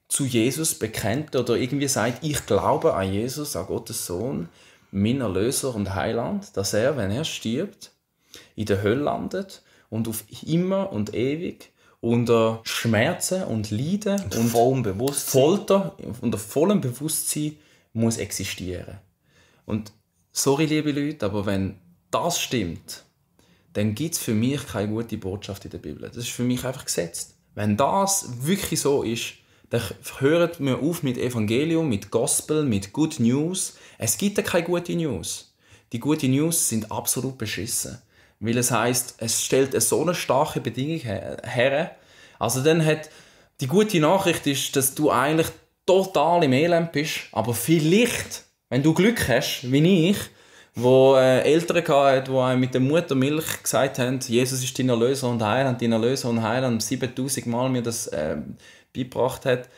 zu Jesus bekennt oder irgendwie sagt, ich glaube an Jesus, an Gottes Sohn, mein Erlöser und Heiland, dass er, wenn er stirbt, in der Hölle landet und auf immer und ewig unter Schmerzen und Leiden und vollem Bewusstsein. Folter unter vollem Bewusstsein muss existieren. Und sorry, liebe Leute, aber wenn das stimmt, dann gibt es für mich keine gute Botschaft in der Bibel. Das ist für mich einfach gesetzt. Wenn das wirklich so ist, dann hört mir auf mit Evangelium, mit Gospel, mit Good News. Es gibt ja keine gute News. Die guten News sind absolut beschissen. Weil es heisst, es stellt so eine starke Bedingung her. Also dann hat die gute Nachricht ist, dass du eigentlich total im Elend bist, aber vielleicht, wenn du Glück hast, wie ich, wo Eltern hatten, die einem mit der Muttermilch gesagt haben, Jesus ist dein Erlöser und Heiland, dein Erlöser und Heiland, 7000 Mal mir das beigebracht hat,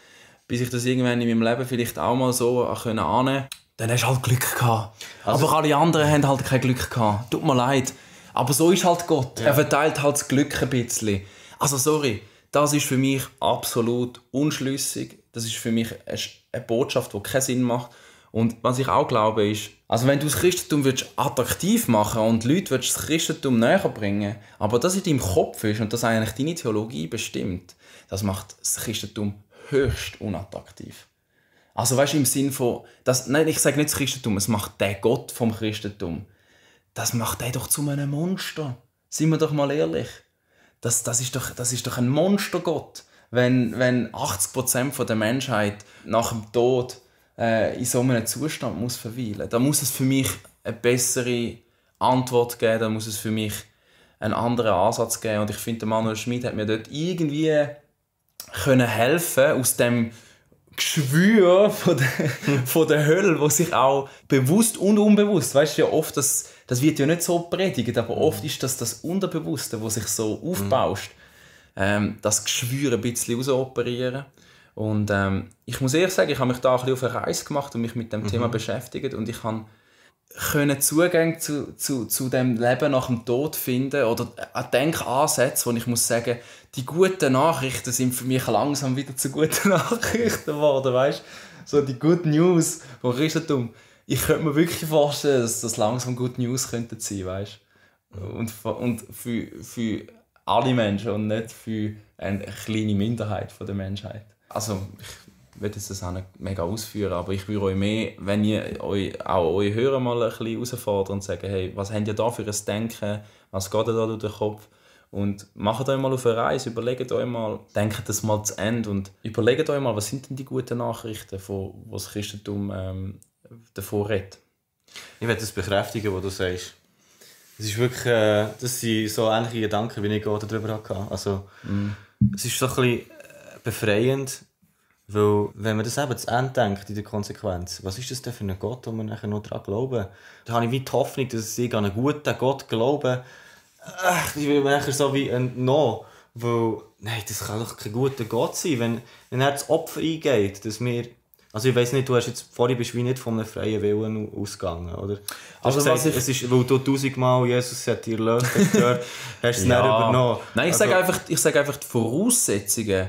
bis ich das irgendwann in meinem Leben vielleicht auch mal so ahnen konnte, dann hast du halt Glück gehabt. Also, aber alle anderen haben halt kein Glück gehabt. Tut mir leid. Aber so ist halt Gott. Ja. Er verteilt halt das Glück ein bisschen. Also sorry, das ist für mich absolut unschlüssig. Das ist für mich eine Botschaft, die keinen Sinn macht. Und was ich auch glaube ist, also wenn du das Christentum attraktiv machen willst und Leute das Christentum näher bringen, aber das in deinem Kopf ist und das eigentlich deine Theologie bestimmt, das macht das Christentum höchst unattraktiv. Also weißt du, im Sinn von, nein, ich sage nicht das Christentum, es macht der Gott vom Christentum. Das macht er doch zu einem Monster. Seien wir doch mal ehrlich. Das ist doch ein Monstergott. Wenn 80% der Menschheit nach dem Tod in so einem Zustand muss verweilen, dann muss es für mich eine bessere Antwort geben, dann muss es für mich einen anderen Ansatz geben. Und ich finde, der Manuel Schmid hat mir dort irgendwie können helfen aus dem Geschwür von der Hölle, wo sich auch bewusst und unbewusst, weißt du ja oft, das wird ja nicht so predigt, aber oft ist das Unterbewusste, wo sich so aufbaust, das Geschwür ein bisschen rausoperieren. Und ich muss ehrlich sagen, ich habe mich da ein bisschen auf eine Reise gemacht und mich mit dem Thema beschäftigt und ich konnte Zugang zu dem Leben nach dem Tod finden oder Denkansätze, wo ich muss sagen, die guten Nachrichten sind für mich langsam wieder zu guten Nachrichten geworden, weißt? So die Good News vom Christentum. Ich könnte mir wirklich vorstellen, dass das langsam Good News könnten sein, weißt? Und für alle Menschen und nicht für eine kleine Minderheit der Menschheit. Also ich will das auch nicht mega ausführen, aber ich würde euch mehr, wenn ihr eure Hörer mal ein bisschen herausfordern und sagen, hey, was habt ihr da für ein Denken, was geht da durch den Kopf? Und macht euch mal auf eine Reise, überlegt euch mal, denkt das mal zu Ende und überlegt euch mal, was sind denn die guten Nachrichten, die das Christentum davor redet. Ich werde das bekräftigen, was du sagst. Das ist wirklich, das sind so ähnliche Gedanken, wie ich gerade darüber hatte. Also, es ist so ein bisschen befreiend, weil, wenn man das eben zu Ende denkt, in der Konsequenz, was ist das denn für ein Gott, wo wir nachher noch daran glauben? Da habe ich wie die Hoffnung, dass ich an einen guten Gott glaube. Ich will mir nachher so wie entnommen, weil, nein, das kann doch kein guter Gott sein, wenn er das Opfer eingeht, dass wir, Also ich weiss nicht, vorhin bist du wie nicht von einem freien Willen ausgegangen, oder? Also gesagt, es ist, weil du 1000-mal Jesus hat dich erlöst, hast du es nicht übernommen. Nein, ich sage einfach, die Voraussetzungen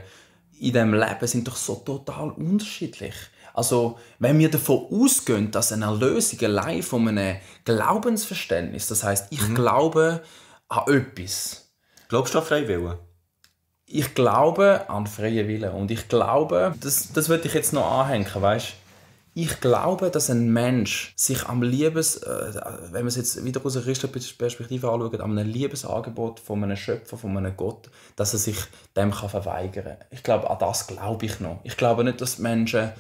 in diesem Leben sind doch so total unterschiedlich. Also, wenn wir davon ausgehen, dass eine Erlösung allein von einem Glaubensverständnis, das heisst, ich glaube an etwas. Glaubst du an freien Willen? Ich glaube an freien Willen. Und ich glaube, das würde ich jetzt noch anhängen, weißt? Ich glaube, dass ein Mensch sich am wenn man es jetzt wieder aus einer christlichen Perspektive anschaut, an einem Liebesangebot von einem Schöpfer, von einem Gott, dass er sich dem verweigern kann. Ich glaube, an das glaube ich noch. Ich glaube nicht, dass Menschen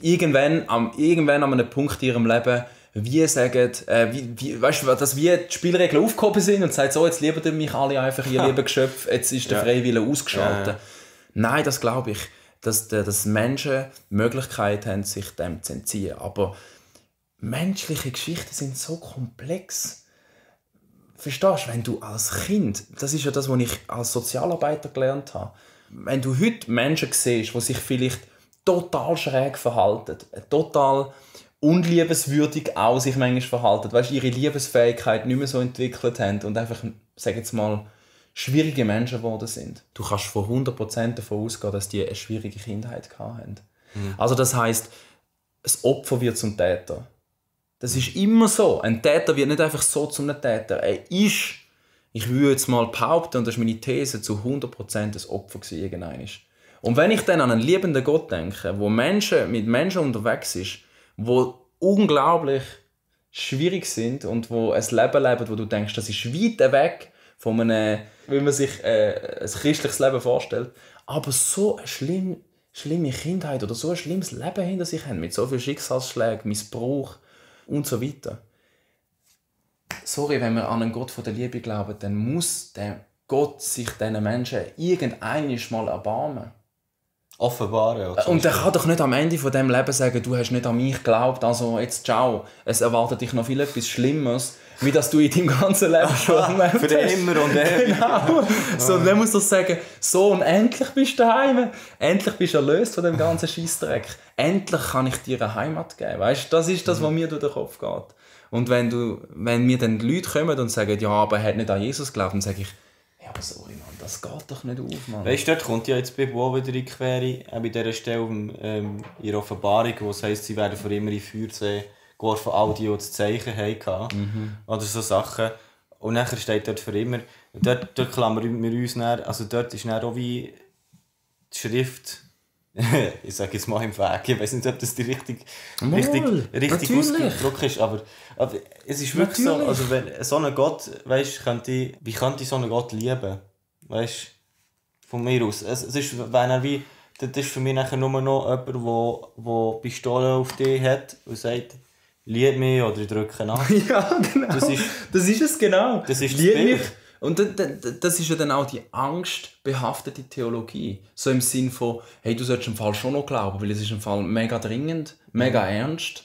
irgendwann an einem Punkt in ihrem Leben wie sagen, weißt du, dass wie die Spielregeln aufgehoben sind und sagen, so, jetzt lieben ihr mich alle einfach, ihr lieben Geschöpf, jetzt ist der freie Wille ausgeschaltet. Nein, das glaube ich. Dass Menschen die Möglichkeit haben, sich dem zu entziehen. Aber menschliche Geschichten sind so komplex. Verstehst du, wenn du als Kind, das ist ja das, was ich als Sozialarbeiter gelernt habe, wenn du heute Menschen siehst, die sich vielleicht total schräg verhalten, total unliebenswürdig auch sich manchmal verhalten, weißt, ihre Liebesfähigkeit nicht mehr so entwickelt haben und einfach, sag jetzt mal, schwierige Menschen geworden sind. Du kannst von 100% davon ausgehen, dass die eine schwierige Kindheit hatten. Also das heisst, das Opfer wird zum Täter. Das ist immer so. Ein Täter wird nicht einfach so zum Täter. Er ist, ich würde jetzt mal behaupten, und das ist meine These, zu 100% das Opfer gewesen. Und wenn ich dann an einen liebenden Gott denke, wo mit Menschen unterwegs ist, wo unglaublich schwierig sind und wo ein Leben leben, wo du denkst, das ist weit weg von einem, wie man sich ein christliches Leben vorstellt, aber so eine schlimme Kindheit oder so ein schlimmes Leben hinter sich haben, mit so vielen Schicksalsschlägen, Missbrauch und so weiter. Sorry, wenn wir an einen Gott von der Liebe glauben, dann muss der Gott sich diesen Menschen irgendeinmal mal erbarmen. Offenbaren. Und er kann doch nicht am Ende von diesem Leben sagen, du hast nicht an mich geglaubt, also jetzt ciao. Es erwartet dich noch viel etwas Schlimmeres, wie dass du in deinem ganzen Leben schon erlebt hast. Für immer und ewig. Genau. So, dann muss er sagen, so und endlich bist du daheim. Endlich bist du erlöst von dem ganzen Scheissdreck. Endlich kann ich dir eine Heimat geben. Weißt, das ist das, was mir durch den Kopf geht. Und wenn mir dann die Leute kommen und sagen, ja, aber er hat nicht an Jesus geglaubt, dann sage ich, ja, aber sorry, Mann, das geht doch nicht auf, Mann. Weißt du, dort kommt ja jetzt die Bibel auch wieder in die Quere, bei dieser Stelle in der Offenbarung, wo es heisst, sie werden für immer in Feuersee geworfen, all die das Zeichen hatten. Oder so Sachen. Und nachher steht dort für immer. Dort klammern wir uns dann, also dort ist dann auch wie die Schrift, ich sage jetzt mal im Weg, ich weiß nicht, ob das die richtig ausgedrückt ist, aber es ist wirklich so, also wenn so ein Gott, weißt, wie könnte ich so einen Gott lieben? Weißt, von mir aus. Es ist, wenn er wie, das ist für mich nachher nur noch jemand, der Pistole auf dich hat und sagt, lieb mich oder drücke nach. Ja, genau. Das ist es genau. Das ist lieb mich. Und das ist ja dann auch die angstbehaftete Theologie. So im Sinn von, hey, du solltest im Fall schon noch glauben, weil es ist im Fall mega dringend, mega ernst.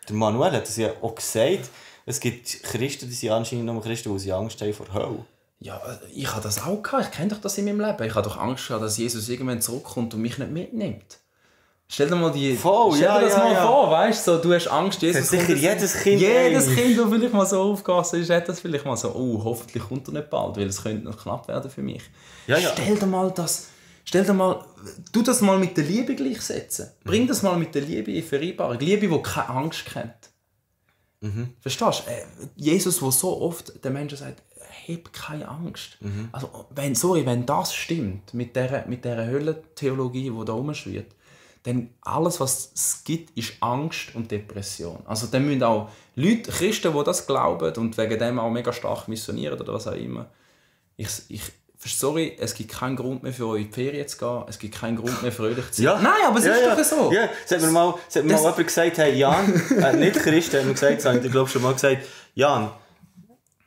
Der Manuel hat es ja auch gesagt, es gibt Christen, die sind anscheinend nur Christen, die Angst haben vor Hölle. Ja, ich habe das auch gehabt. Ich kenne doch das in meinem Leben. Ich habe doch Angst gehabt, dass Jesus irgendwann zurückkommt und mich nicht mitnimmt. Stell dir mal das mal vor, weißt du, so, du hast Angst, Jesus kommt. Sicher jedes Kind, das vielleicht mal so aufgewachsen ist, hat das vielleicht mal so, hoffentlich kommt er nicht bald, weil es könnte noch knapp werden für mich. Ja. Stell dir mal, du das mal mit der Liebe gleichsetzen. Bring das mal mit der Liebe in Vereinbarung. Liebe, die keine Angst kennt. Verstehst du? Jesus, der so oft den Menschen sagt, hab keine Angst. Also, wenn das stimmt, mit dieser Höllentheologie, die da rumschwirrt, dann alles, was es gibt, ist Angst und Depression. Also dann müssen auch Leute, Christen, die das glauben und wegen dem auch mega stark missionieren oder was auch immer. Sorry, es gibt keinen Grund mehr für euch in die Ferien zu gehen, es gibt keinen Grund mehr fröhlich zu sein. Ja. Nein, aber es ist doch so. Ja. Es hat mir mal jemand gesagt, hey Jan, nicht Christen, hat mir gesagt, das ich glaube schon mal gesagt, Jan,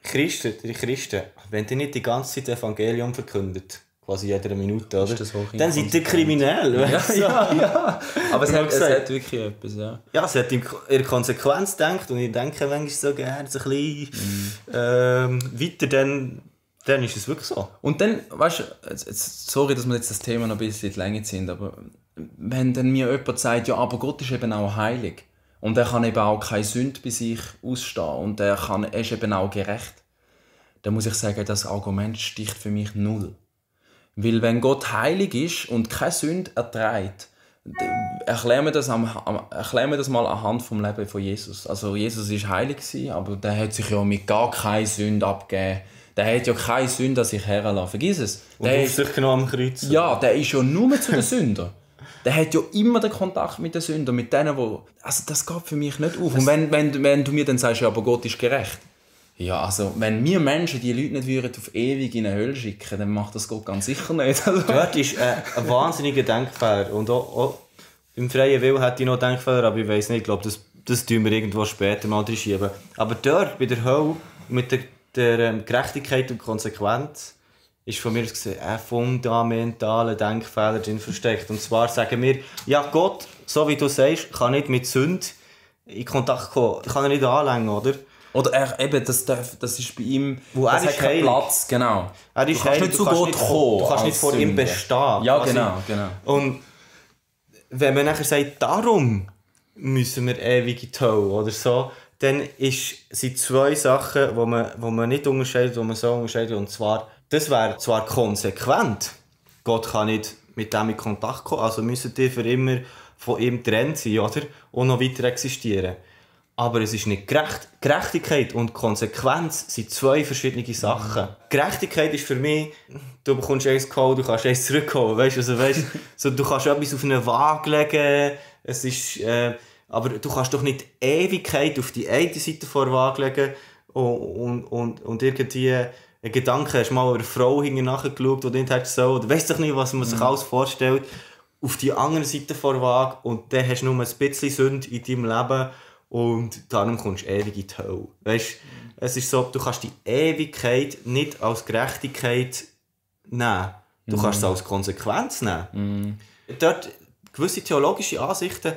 Christen, wenn ihr nicht die ganze Zeit Evangelium verkündet, quasi jede Minute, oder? Dann seid ihr kriminell. Ja. Aber es hat wirklich etwas, ja. Ja, es hat in der Konsequenz gedacht und ich denke manchmal so gerne so ein bisschen weiter, dann ist es wirklich so. Und dann, weißt du, sorry, dass wir jetzt das Thema noch ein bisschen in die Länge ziehen, aber wenn dann mir jemand sagt, ja, aber Gott ist eben auch heilig und er kann eben auch keine Sünde bei sich ausstehen und er ist eben auch gerecht, dann muss ich sagen, das Argument sticht für mich null. Weil wenn Gott heilig ist und keine Sünde erträgt, erklären wir das mal anhand vom Leben von Jesus. Also Jesus war heilig, aber der hat sich ja mit gar keiner Sünde abgegeben. Der hat ja keine Sünde an sich herlassen. Vergiss es. Und auf sich genommen am Kreuz. Ja, der ist ja nur zu den Sündern. Der hat ja immer den Kontakt mit den Sündern, mit denen, wo... Also das geht für mich nicht auf. Und wenn du mir dann sagst, ja, aber Gott ist gerecht. Ja, also wenn wir Menschen die Leute nicht würden auf ewig in eine Hölle schicken, dann macht das Gott ganz sicher nicht. Also. Dort ist ein wahnsinniger Denkfehler. Und auch im freien Willen hätte ich noch Denkfehler, aber ich weiss nicht, ich glaube, das tun wir irgendwo später mal reinschieben. Aber dort, bei der Hölle, mit der Gerechtigkeit und Konsequenz, ist von mir aus gesehen ein fundamentaler Denkfehler drin versteckt. Und zwar sagen wir, ja, Gott, so wie du sagst, kann nicht mit Sünde in Kontakt kommen. Kann er nicht anlängen, oder? Oder das ist bei ihm, wo das er hat keinen Platz, genau. Er ist du kannst nicht zu Gott kommen. Du kannst nicht vor ihm bestehen. Ja, genau. Und wenn man nachher sagt, darum müssen wir ewig in die Hölle oder so, dann sind zwei Sachen, wo man nicht unterscheidet, die man so unterscheidet. Und zwar, das wäre zwar konsequent, Gott kann nicht mit dem in Kontakt kommen, also müssen die für immer von ihm getrennt sein, oder? Und noch weiter existieren. Aber es ist nicht gerecht. Gerechtigkeit und Konsequenz sind zwei verschiedene Sachen. Gerechtigkeit ist für mich, du bekommst eins geholt, du kannst eins zurückholen. Weißt? So, du kannst etwas auf eine Waage legen, es ist, aber du kannst doch nicht Ewigkeit auf die eine Seite vor der Waage legen und irgendwie einen Gedanken, hast mal eine Frau hinten nachgeschaut, die nicht hat so, du weißt doch nicht, was man sich alles vorstellt, auf die andere Seite vor der Waage und dann hast du nur ein bisschen Sünde in deinem Leben. Und darum kommst du ewig in die Hölle. Weißt, es ist so, du kannst die Ewigkeit nicht als Gerechtigkeit nehmen. Du kannst es als Konsequenz nehmen. Dort gewisse theologische Ansichten,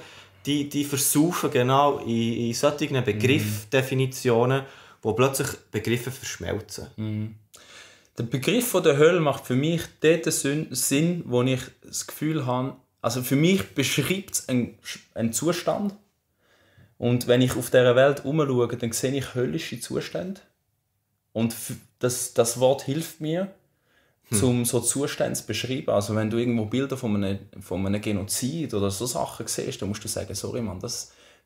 die versaufen genau in solchen Begriffsdefinitionen, wo plötzlich Begriffe verschmelzen. Der Begriff von der Hölle macht für mich dort Sinn, wo ich das Gefühl habe, also für mich beschreibt es einen Zustand. Und wenn ich auf dieser Welt herumschaue, dann sehe ich höllische Zustände. Und das Wort hilft mir, um so Zustände zu beschreiben. Also wenn du irgendwo Bilder von einem Genozid oder so Sachen siehst, dann musst du sagen, sorry Mann,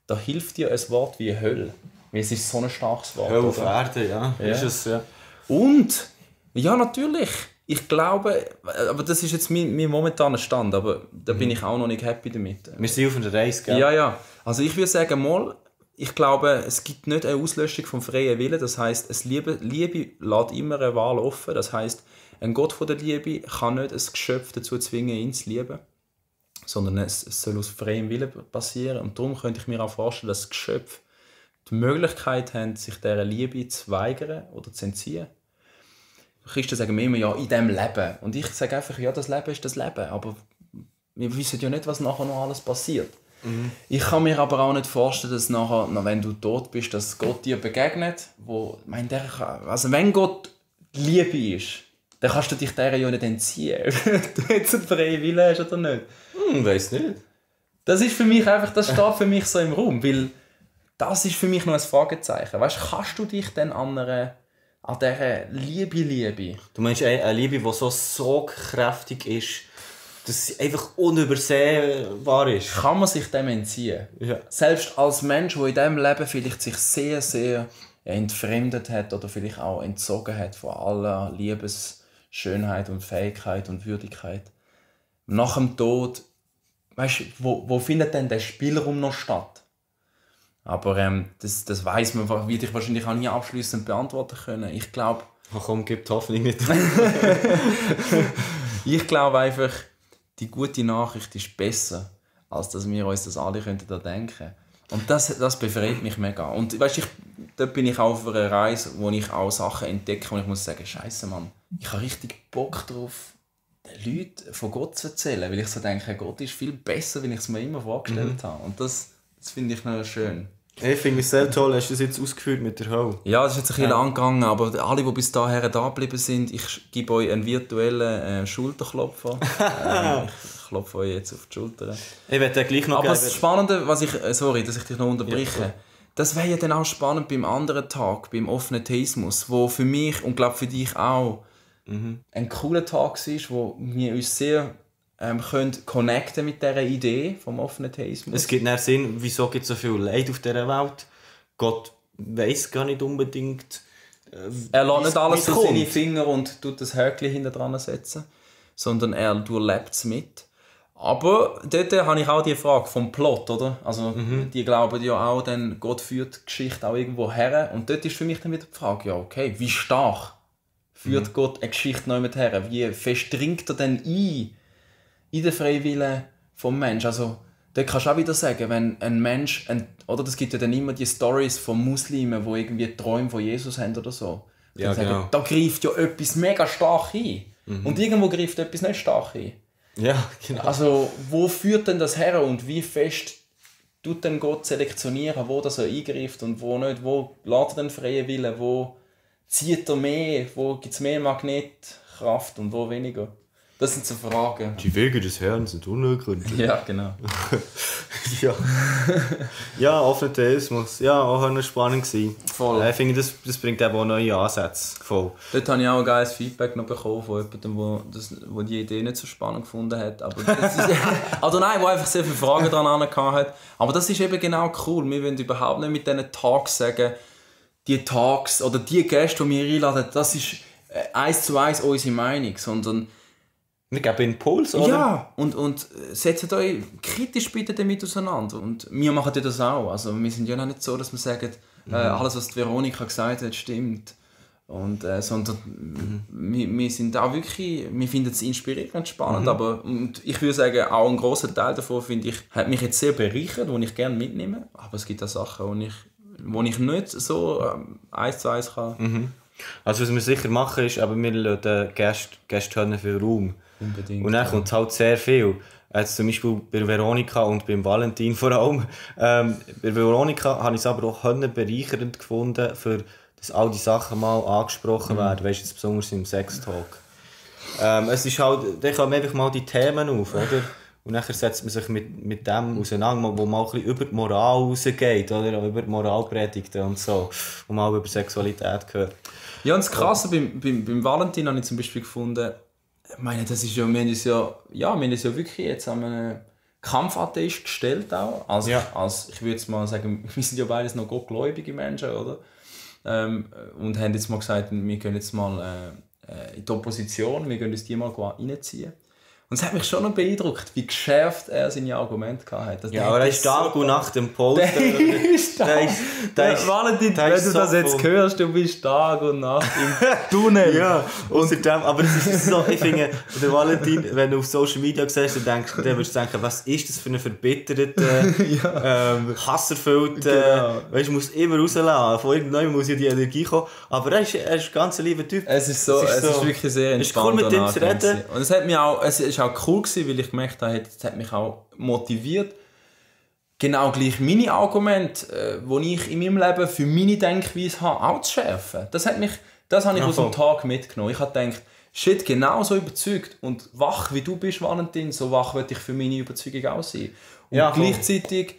da hilft dir ein Wort wie Hölle. Weil es ist so ein starkes Wort. Hölle auf Erde, ja. Ist es, ja. Und, ja natürlich, ich glaube, aber das ist jetzt mein momentaner Stand, aber da bin ich auch noch nicht happy damit. Wir sind auf einer Reise, gell? Ja. Also ich würde sagen, ich glaube, es gibt nicht eine Auslöschung vom freien Willen. Das heisst, Liebe lässt immer eine Wahl offen. Das heisst, ein Gott von der Liebe kann nicht ein Geschöpf dazu zwingen, ihn zu lieben, sondern es soll aus freiem Willen passieren. Und darum könnte ich mir auch vorstellen, dass Geschöpfe die Möglichkeit haben, sich dieser Liebe zu weigern oder zu entziehen. Christen sagen mir immer, ja, in diesem Leben. Und ich sage einfach, ja, das Leben ist das Leben. Aber wir wissen ja nicht, was nachher noch alles passiert. Ich kann mir aber auch nicht vorstellen, dass nachher, wenn du tot bist, dass Gott dir begegnet. Also wenn Gott Liebe ist, dann kannst du dich der ja nicht entziehen. Ob du jetzt einen freien Willen hast oder nicht. Weiss nicht. Das ist für mich einfach, das steht für mich so im Raum. Weil das ist für mich noch ein Fragezeichen. Weißt, kannst du dich dann an dieser Liebe? Du meinst eine Liebe, die so kräftig ist, dass sie einfach unübersehbar ist. Kann man sich dem entziehen? Ja. Selbst als Mensch, der in diesem Leben vielleicht sich sehr, sehr entfremdet hat oder vielleicht auch entzogen hat von aller Liebesschönheit und Fähigkeit und Würdigkeit. Nach dem Tod, weißt, wo findet denn der Spielraum noch statt? Aber das weiss man, wird ich wahrscheinlich auch nie abschliessend beantworten können. Ich glaube... Ach komm, gib die Hoffnung nicht. Ich glaube einfach, die gute Nachricht ist besser, als dass wir uns das alle denken könnten. Und das befreit mich mega. Und weißt, dort bin ich auch auf einer Reise, wo ich auch Sachen entdecke und ich muss sagen, Scheiße, Mann, ich habe richtig Bock drauf, den Leuten von Gott zu erzählen, weil ich so denke, Gott ist viel besser, als ich es mir immer vorgestellt habe. Und das finde ich noch schön. Ich finde es sehr toll, hast du das jetzt ausgeführt mit der Hölle? Ja, das ist jetzt ein bisschen lang gegangen, aber alle, die bis dahin da geblieben sind, ich gebe euch einen virtuellen Schulterklopfer. Ich klopfe euch jetzt auf die Schulter. Ich werde gleich noch... Aber das Spannende, sorry, dass ich dich noch unterbreche, ja, das wäre ja dann auch spannend beim anderen Tag, beim offenen Theismus, wo für mich und glaube für dich auch ein cooler Tag ist, wo wir uns sehr können connecten mit dieser Idee vom offenen Theismus. Es gibt einen Sinn, wieso gibt es so viel Leid auf dieser Welt. Gott weiss gar nicht unbedingt. Er lässt nicht alles durch seine Finger und tut das Häkchen hinten dran setzen, sondern er durchlebt es mit. Aber dort habe ich auch die Frage vom Plot, oder? Also die glauben ja auch, dann Gott führt die Geschichte auch irgendwo her. Und dort ist für mich dann wieder die Frage, ja okay, wie stark führt Gott eine Geschichte noch mit her? Wie fest dringt er denn ein in den Freiwillen vom Menschen? Also da kannst du auch wieder sagen, wenn ein Mensch, oder das gibt ja dann immer die Stories von Muslimen, die irgendwie Träume von Jesus haben oder so. Ja, sagen, genau. Da greift ja etwas mega stark ein. Und irgendwo greift etwas nicht stark ein. Ja, genau. Also wo führt denn das her und wie fest tut denn Gott selektionieren, wo das er eingreift und wo nicht? Wo lässt er den freien Willen? Wo zieht er mehr? Wo gibt es mehr Magnetkraft und wo weniger? Das sind so Fragen. Die Wege des Herrn sind unergründlich. Ja, genau. Ja. Ja, offener Theismus. Ja, auch eine Spannung gewesen. Voll. Ich finde, das bringt eben auch neue Ansätze. Voll. Dort habe ich auch ein geiles Feedback noch bekommen von jemandem, der die Idee nicht so spannend gefunden hat. Aber das ist, also nein, der einfach sehr viele Fragen daran hat. Aber das ist eben genau cool. Wir wollen überhaupt nicht mit diesen Talks sagen, die Talks oder die Gäste, die wir einladen, das ist 1:1 unsere Meinung, sondern Wir geben Impuls, oder? ja, und setzt euch kritisch bitte damit auseinander. Und wir machen ja das auch. Also wir sind ja noch nicht so, dass wir sagen, alles, was die Veronika gesagt hat, stimmt. Und, sondern wir sind auch wirklich, wir finden es inspirierend, spannend. Aber und ich würde sagen, auch ein grosser Teil davon, finde ich, hat mich jetzt sehr bereichert, die ich gerne mitnehme. Aber es gibt auch Sachen, wo ich nicht so 1:1 kann. Also was wir sicher machen ist, aber wir lassen den Gästen viel Raum. Unbedingt, Und dann kommt halt sehr viel. Jetzt zum Beispiel bei Veronika und beim Valentin vor allem. Bei Veronika habe ich es aber auch bereichernd gefunden, dass all die Sachen mal angesprochen werden. Weißt du, jetzt besonders im Sex-Talk. Es ist halt, dann kommen einfach mal die Themen auf, oder? Und dann setzt man sich mit dem auseinander, wo mal ein bisschen über die Moral rausgeht, oder? Über die Moralpredigten und so. Und mal über Sexualität gehört. Ja, und das Krasse beim Valentin habe ich zum Beispiel gefunden, ich meine, das ist ja, wir haben uns ja wirklich jetzt an einen Kampfatheist gestellt auch. Also, ich würde jetzt mal sagen, wir sind ja beides noch gottgläubige Menschen, oder? Und haben jetzt mal gesagt, wir gehen jetzt mal in die Opposition, wir gehen uns die mal reinziehen. Und es hat mich schon noch beeindruckt, wie geschärft er seine Argumente hatte. Ja, aber er ist Tag und Nacht im Poster. Valentin, wenn du das jetzt hörst, du bist Tag und Nacht im Tunnel. Ja, außerdem, aber es ist so, ich finde, der Valentin, wenn du auf Social Media siehst, dann wirst du denken, was ist das für ein verbitterter, hasserfüllter, weißt du, muss immer rauslassen, von irgendjemandem muss ja die Energie kommen, aber er ist ein ganz lieber Typ. Es ist wirklich sehr entspannt. Es ist cool, mit ihm zu reden. Und es hat mich auch, es ist auch cool gewesen, weil ich gemerkt habe, es hat mich auch motiviert, genau gleich meine Argumente, die ich in meinem Leben für meine Denkweise habe, auch zu schärfen. Das habe ich aus dem Tag mitgenommen. Ich habe gedacht, shit, genau so überzeugt und wach wie du bist, Valentin, so wach will ich für meine Überzeugung auch sein. Und gleichzeitig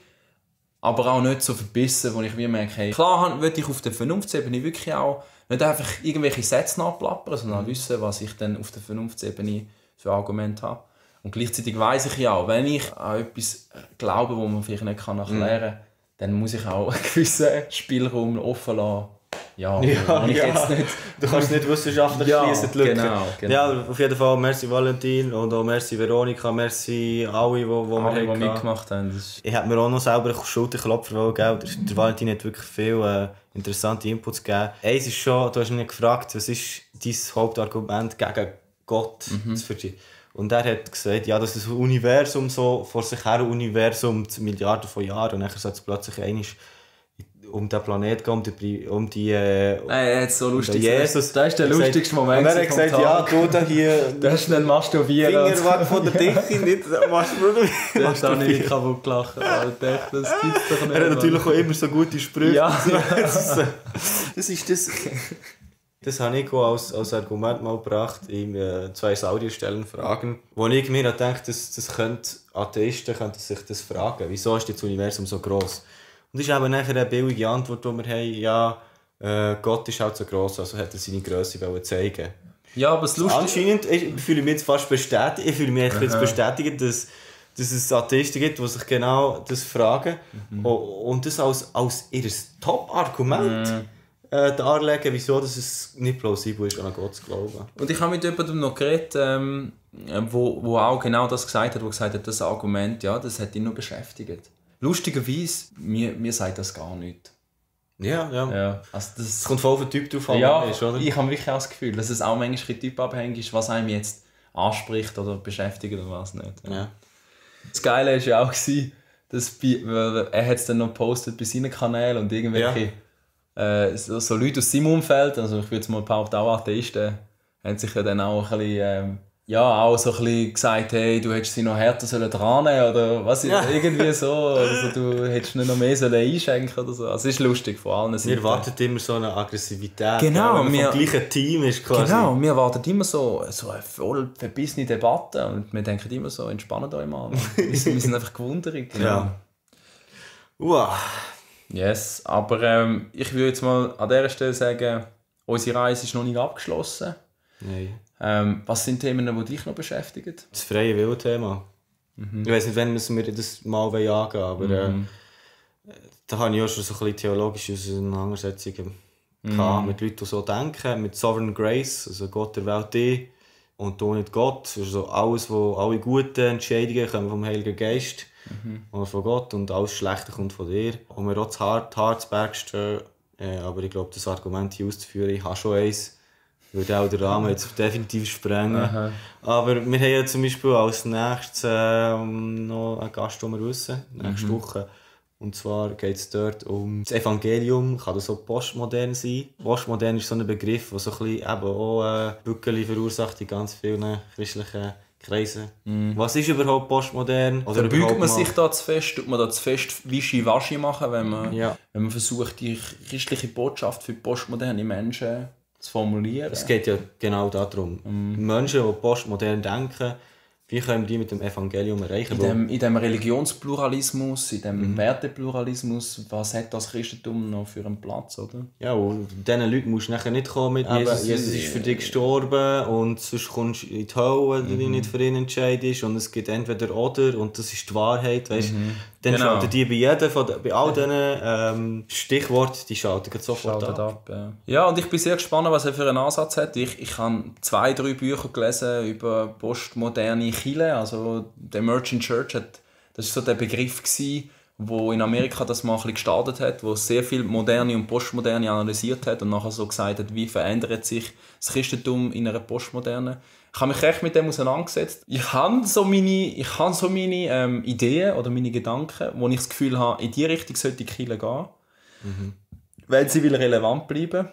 aber auch nicht so verbissen, wo ich wie merke, hey, klar will ich auf der Vernunftsebene wirklich auch nicht einfach irgendwelche Sätze nachplappern, sondern wissen, was ich dann auf der Vernunftsebene für Argumente habe. Und gleichzeitig weiss ich ja auch, wenn ich an etwas glaube, das man vielleicht nicht erklären kann, dann muss ich auch einen gewissen Spielraum offen lassen. Jetzt nicht. Du kannst nicht wissenschaftlich schließen, die Lücke. Genau. Ja, auf jeden Fall merci Valentin und auch merci Veronika, merci alle, die mitgemacht haben. Ich habe mir auch noch selber einen Schulterklopfer gegeben. Der Valentin hat wirklich viele interessante Inputs gegeben. Eins ist schon, du hast ihn gefragt, was ist dein Hauptargument gegen Gott für dich? Und er hat gesagt, ja, dass das Universum so vor sich her Universum Milliarden von Jahren und dann sagt es plötzlich einmal um den Planeten gehen, um die... Er hat so lustig Jesus. Das ist der lustigste Moment. Und er hat gesagt, ja, du da hier... Du hast schnell masturbieren. Finger weg von der Decke, nicht masturbieren. Das habe ich kaputt gelacht. Alter, das gibt's doch nicht. Er hat natürlich auch immer so gute Sprüche. Ja. Das ist das... Das habe ich auch als Argument mal gebracht, ihm 2 Saudi-Stellen fragen, wo ich mir gedacht, Atheisten könnten sich das fragen. Wieso ist das Universum so gross? Und das ist eben nachher eine billige Antwort, die wir haben, ja, Gott ist halt so gross, also hat er seine Grösse zeigen. Ja, aber das Lustige... Anscheinend fühle ich mich jetzt fast bestätigt, bestätigt, dass es Atheisten gibt, die sich genau das fragen und das als ihr Top-Argument darlegen, wieso dass es nicht plausibel ist, an Gott zu glauben. Und ich habe mit jemandem noch geredet, wo auch genau das gesagt hat, wo gesagt hat, das Argument, ja, das hat ihn noch beschäftigt. Lustigerweise, mir sagt das gar nicht. Ja. Also es kommt voll auf den Typ drauf an, ja, ist, oder? Ich habe wirklich auch das Gefühl, dass es auch manchmal typabhängig ist, was einem jetzt anspricht oder beschäftigt oder was nicht. Ja. Das Geile war ja auch, dass er hat es dann noch gepostet bei seinen Kanälen und irgendwelche so Leute aus seinem Umfeld, also ich würde mal behaupten, auch Atheisten, haben sich ja dann auch ein bisschen, auch so ein bisschen gesagt, hey, du hättest sie noch härter dran oder was, irgendwie so, also du hättest nicht noch mehr einschenken oder so. Also es ist lustig von allen Seiten. Wir erwarten immer so eine Aggressivität, genau, wenn man vom gleichen Team ist quasi. Genau, wir erwarten immer so eine voll verbissene Debatte und wir denken immer so, entspannt euch mal. Wir sind einfach gewundert. Ja. Wow. Yes, aber ich würde jetzt mal an dieser Stelle sagen, unsere Reise ist noch nicht abgeschlossen. Nein. Was sind Themen, die dich noch beschäftigen? Das freie Wille-Thema. Ich weiß nicht, wann wir das mal angehen wollen, aber da habe ich auch schon so ein bisschen theologische Auseinandersetzungen gehabt, mit Leuten, die so denken, mit Sovereign Grace, also Gott erwählt dich und du nicht Gott. Also alles, alle guten Entscheidungen kommen vom Heiligen Geist. Oder von Gott und alles Schlechte kommt von dir. Und wir auch zu hart zu Berg stehen. Aber ich glaube, das Argument hier auszuführen, ich habe schon eins, würde auch den Rahmen jetzt definitiv sprengen. Aha. Aber wir haben ja zum Beispiel als nächstes noch einen Gast, den wir wissen, nächste Woche. Und zwar geht es dort um das Evangelium, kann das so postmodern sein. Postmodern ist so ein Begriff, der so ein bisschen eben auch Bückeli verursacht in ganz vielen christlichen Kreisen. Was ist überhaupt postmodern? Oder verbeugt man sich da zu fest? Tut man da zu fest Wischi-Waschi machen, wenn man versucht, die christliche Botschaft für postmoderne Menschen zu formulieren? Es geht ja genau darum. Menschen, die postmodern denken, wie können die mit dem Evangelium erreichen? In dem Religionspluralismus, in dem Wertepluralismus, was hat das Christentum noch für einen Platz, oder? Ja, und diesen Leuten musst du nachher nicht kommen mit Jesus ist für dich gestorben und sonst kommst du in die Hölle, wenn du dich nicht für ihn entscheidest und es gibt entweder oder und das ist die Wahrheit, weißt? Dann schalten die bei all diesen Stichworten, die schalten sofort ab. Ja, und ich bin sehr gespannt, was er für einen Ansatz hat. Ich habe 2-3 Bücher gelesen über postmoderne Kirche, also die Emerging Church, das war so der Begriff, wo in Amerika das mal ein bisschen gestartet hat, wo sehr viel Moderne und Postmoderne analysiert hat und nachher so gesagt hat, wie verändert sich das Christentum in einer Postmoderne. Ich habe mich recht mit dem auseinandergesetzt. Ich habe so meine Ideen oder meine Gedanken, wo ich das Gefühl habe, in die Richtung sollte die Kirche gehen, weil sie will relevant bleiben.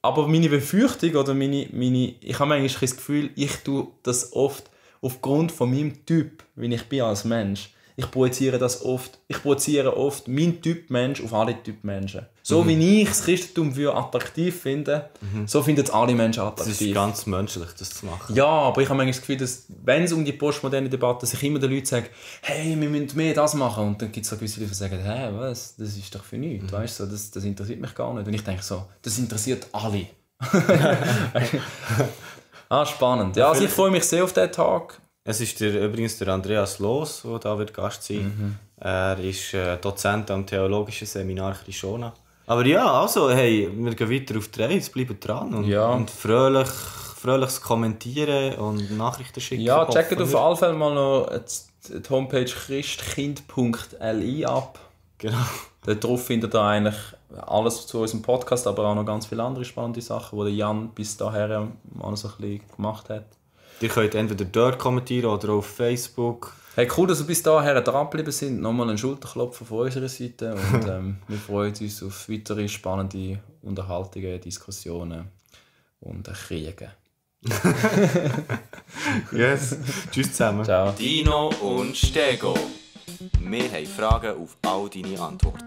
Aber meine Befürchtung oder ich habe eigentlich das Gefühl, ich tue das oft aufgrund von meinem Typ, wie ich bin als Mensch. Ich projiziere oft meinen Typ Mensch auf alle Typ Menschen. So wie ich das Christentum attraktiv finde, so finden es alle Menschen attraktiv. Das ist ganz menschlich, das zu machen. Ja, aber ich habe manchmal das Gefühl, dass, wenn es um die postmoderne Debatte sich immer den Leuten sagt, hey, wir müssen mehr das machen. Und dann gibt es so gewisse Leute, die sagen, hey, was, das ist doch für nichts. Weißt du, das interessiert mich gar nicht. Und ich denke so, das interessiert alle. Spannend. Ja, also ich freue mich sehr auf diesen Tag. Es ist übrigens der Andreas Loos, der da wird Gast sein. Er ist Dozent am Theologischen Seminar Krishona. Aber ja, also, hey, wir gehen weiter auf die Reise, bleiben dran und fröhliches Kommentieren und Nachrichten schicken. Ja, checkt auf alle Fälle mal noch die Homepage christkind.li ab. Genau. Darauf findet ihr eigentlich alles zu unserem Podcast, aber auch noch ganz viele andere spannende Sachen, die Jan bis dahin mal so ein bisschen gemacht hat. Ihr könnt entweder dort kommentieren oder auf Facebook. Hey, cool, dass wir bis dahin dran geblieben sind. Nochmal ein Schulterklopfen von unserer Seite. Und wir freuen uns auf weitere spannende Unterhaltungen, Diskussionen und Kriege. Yes. Tschüss zusammen. Ciao. Dino und Stego. Wir haben Fragen auf all deine Antworten.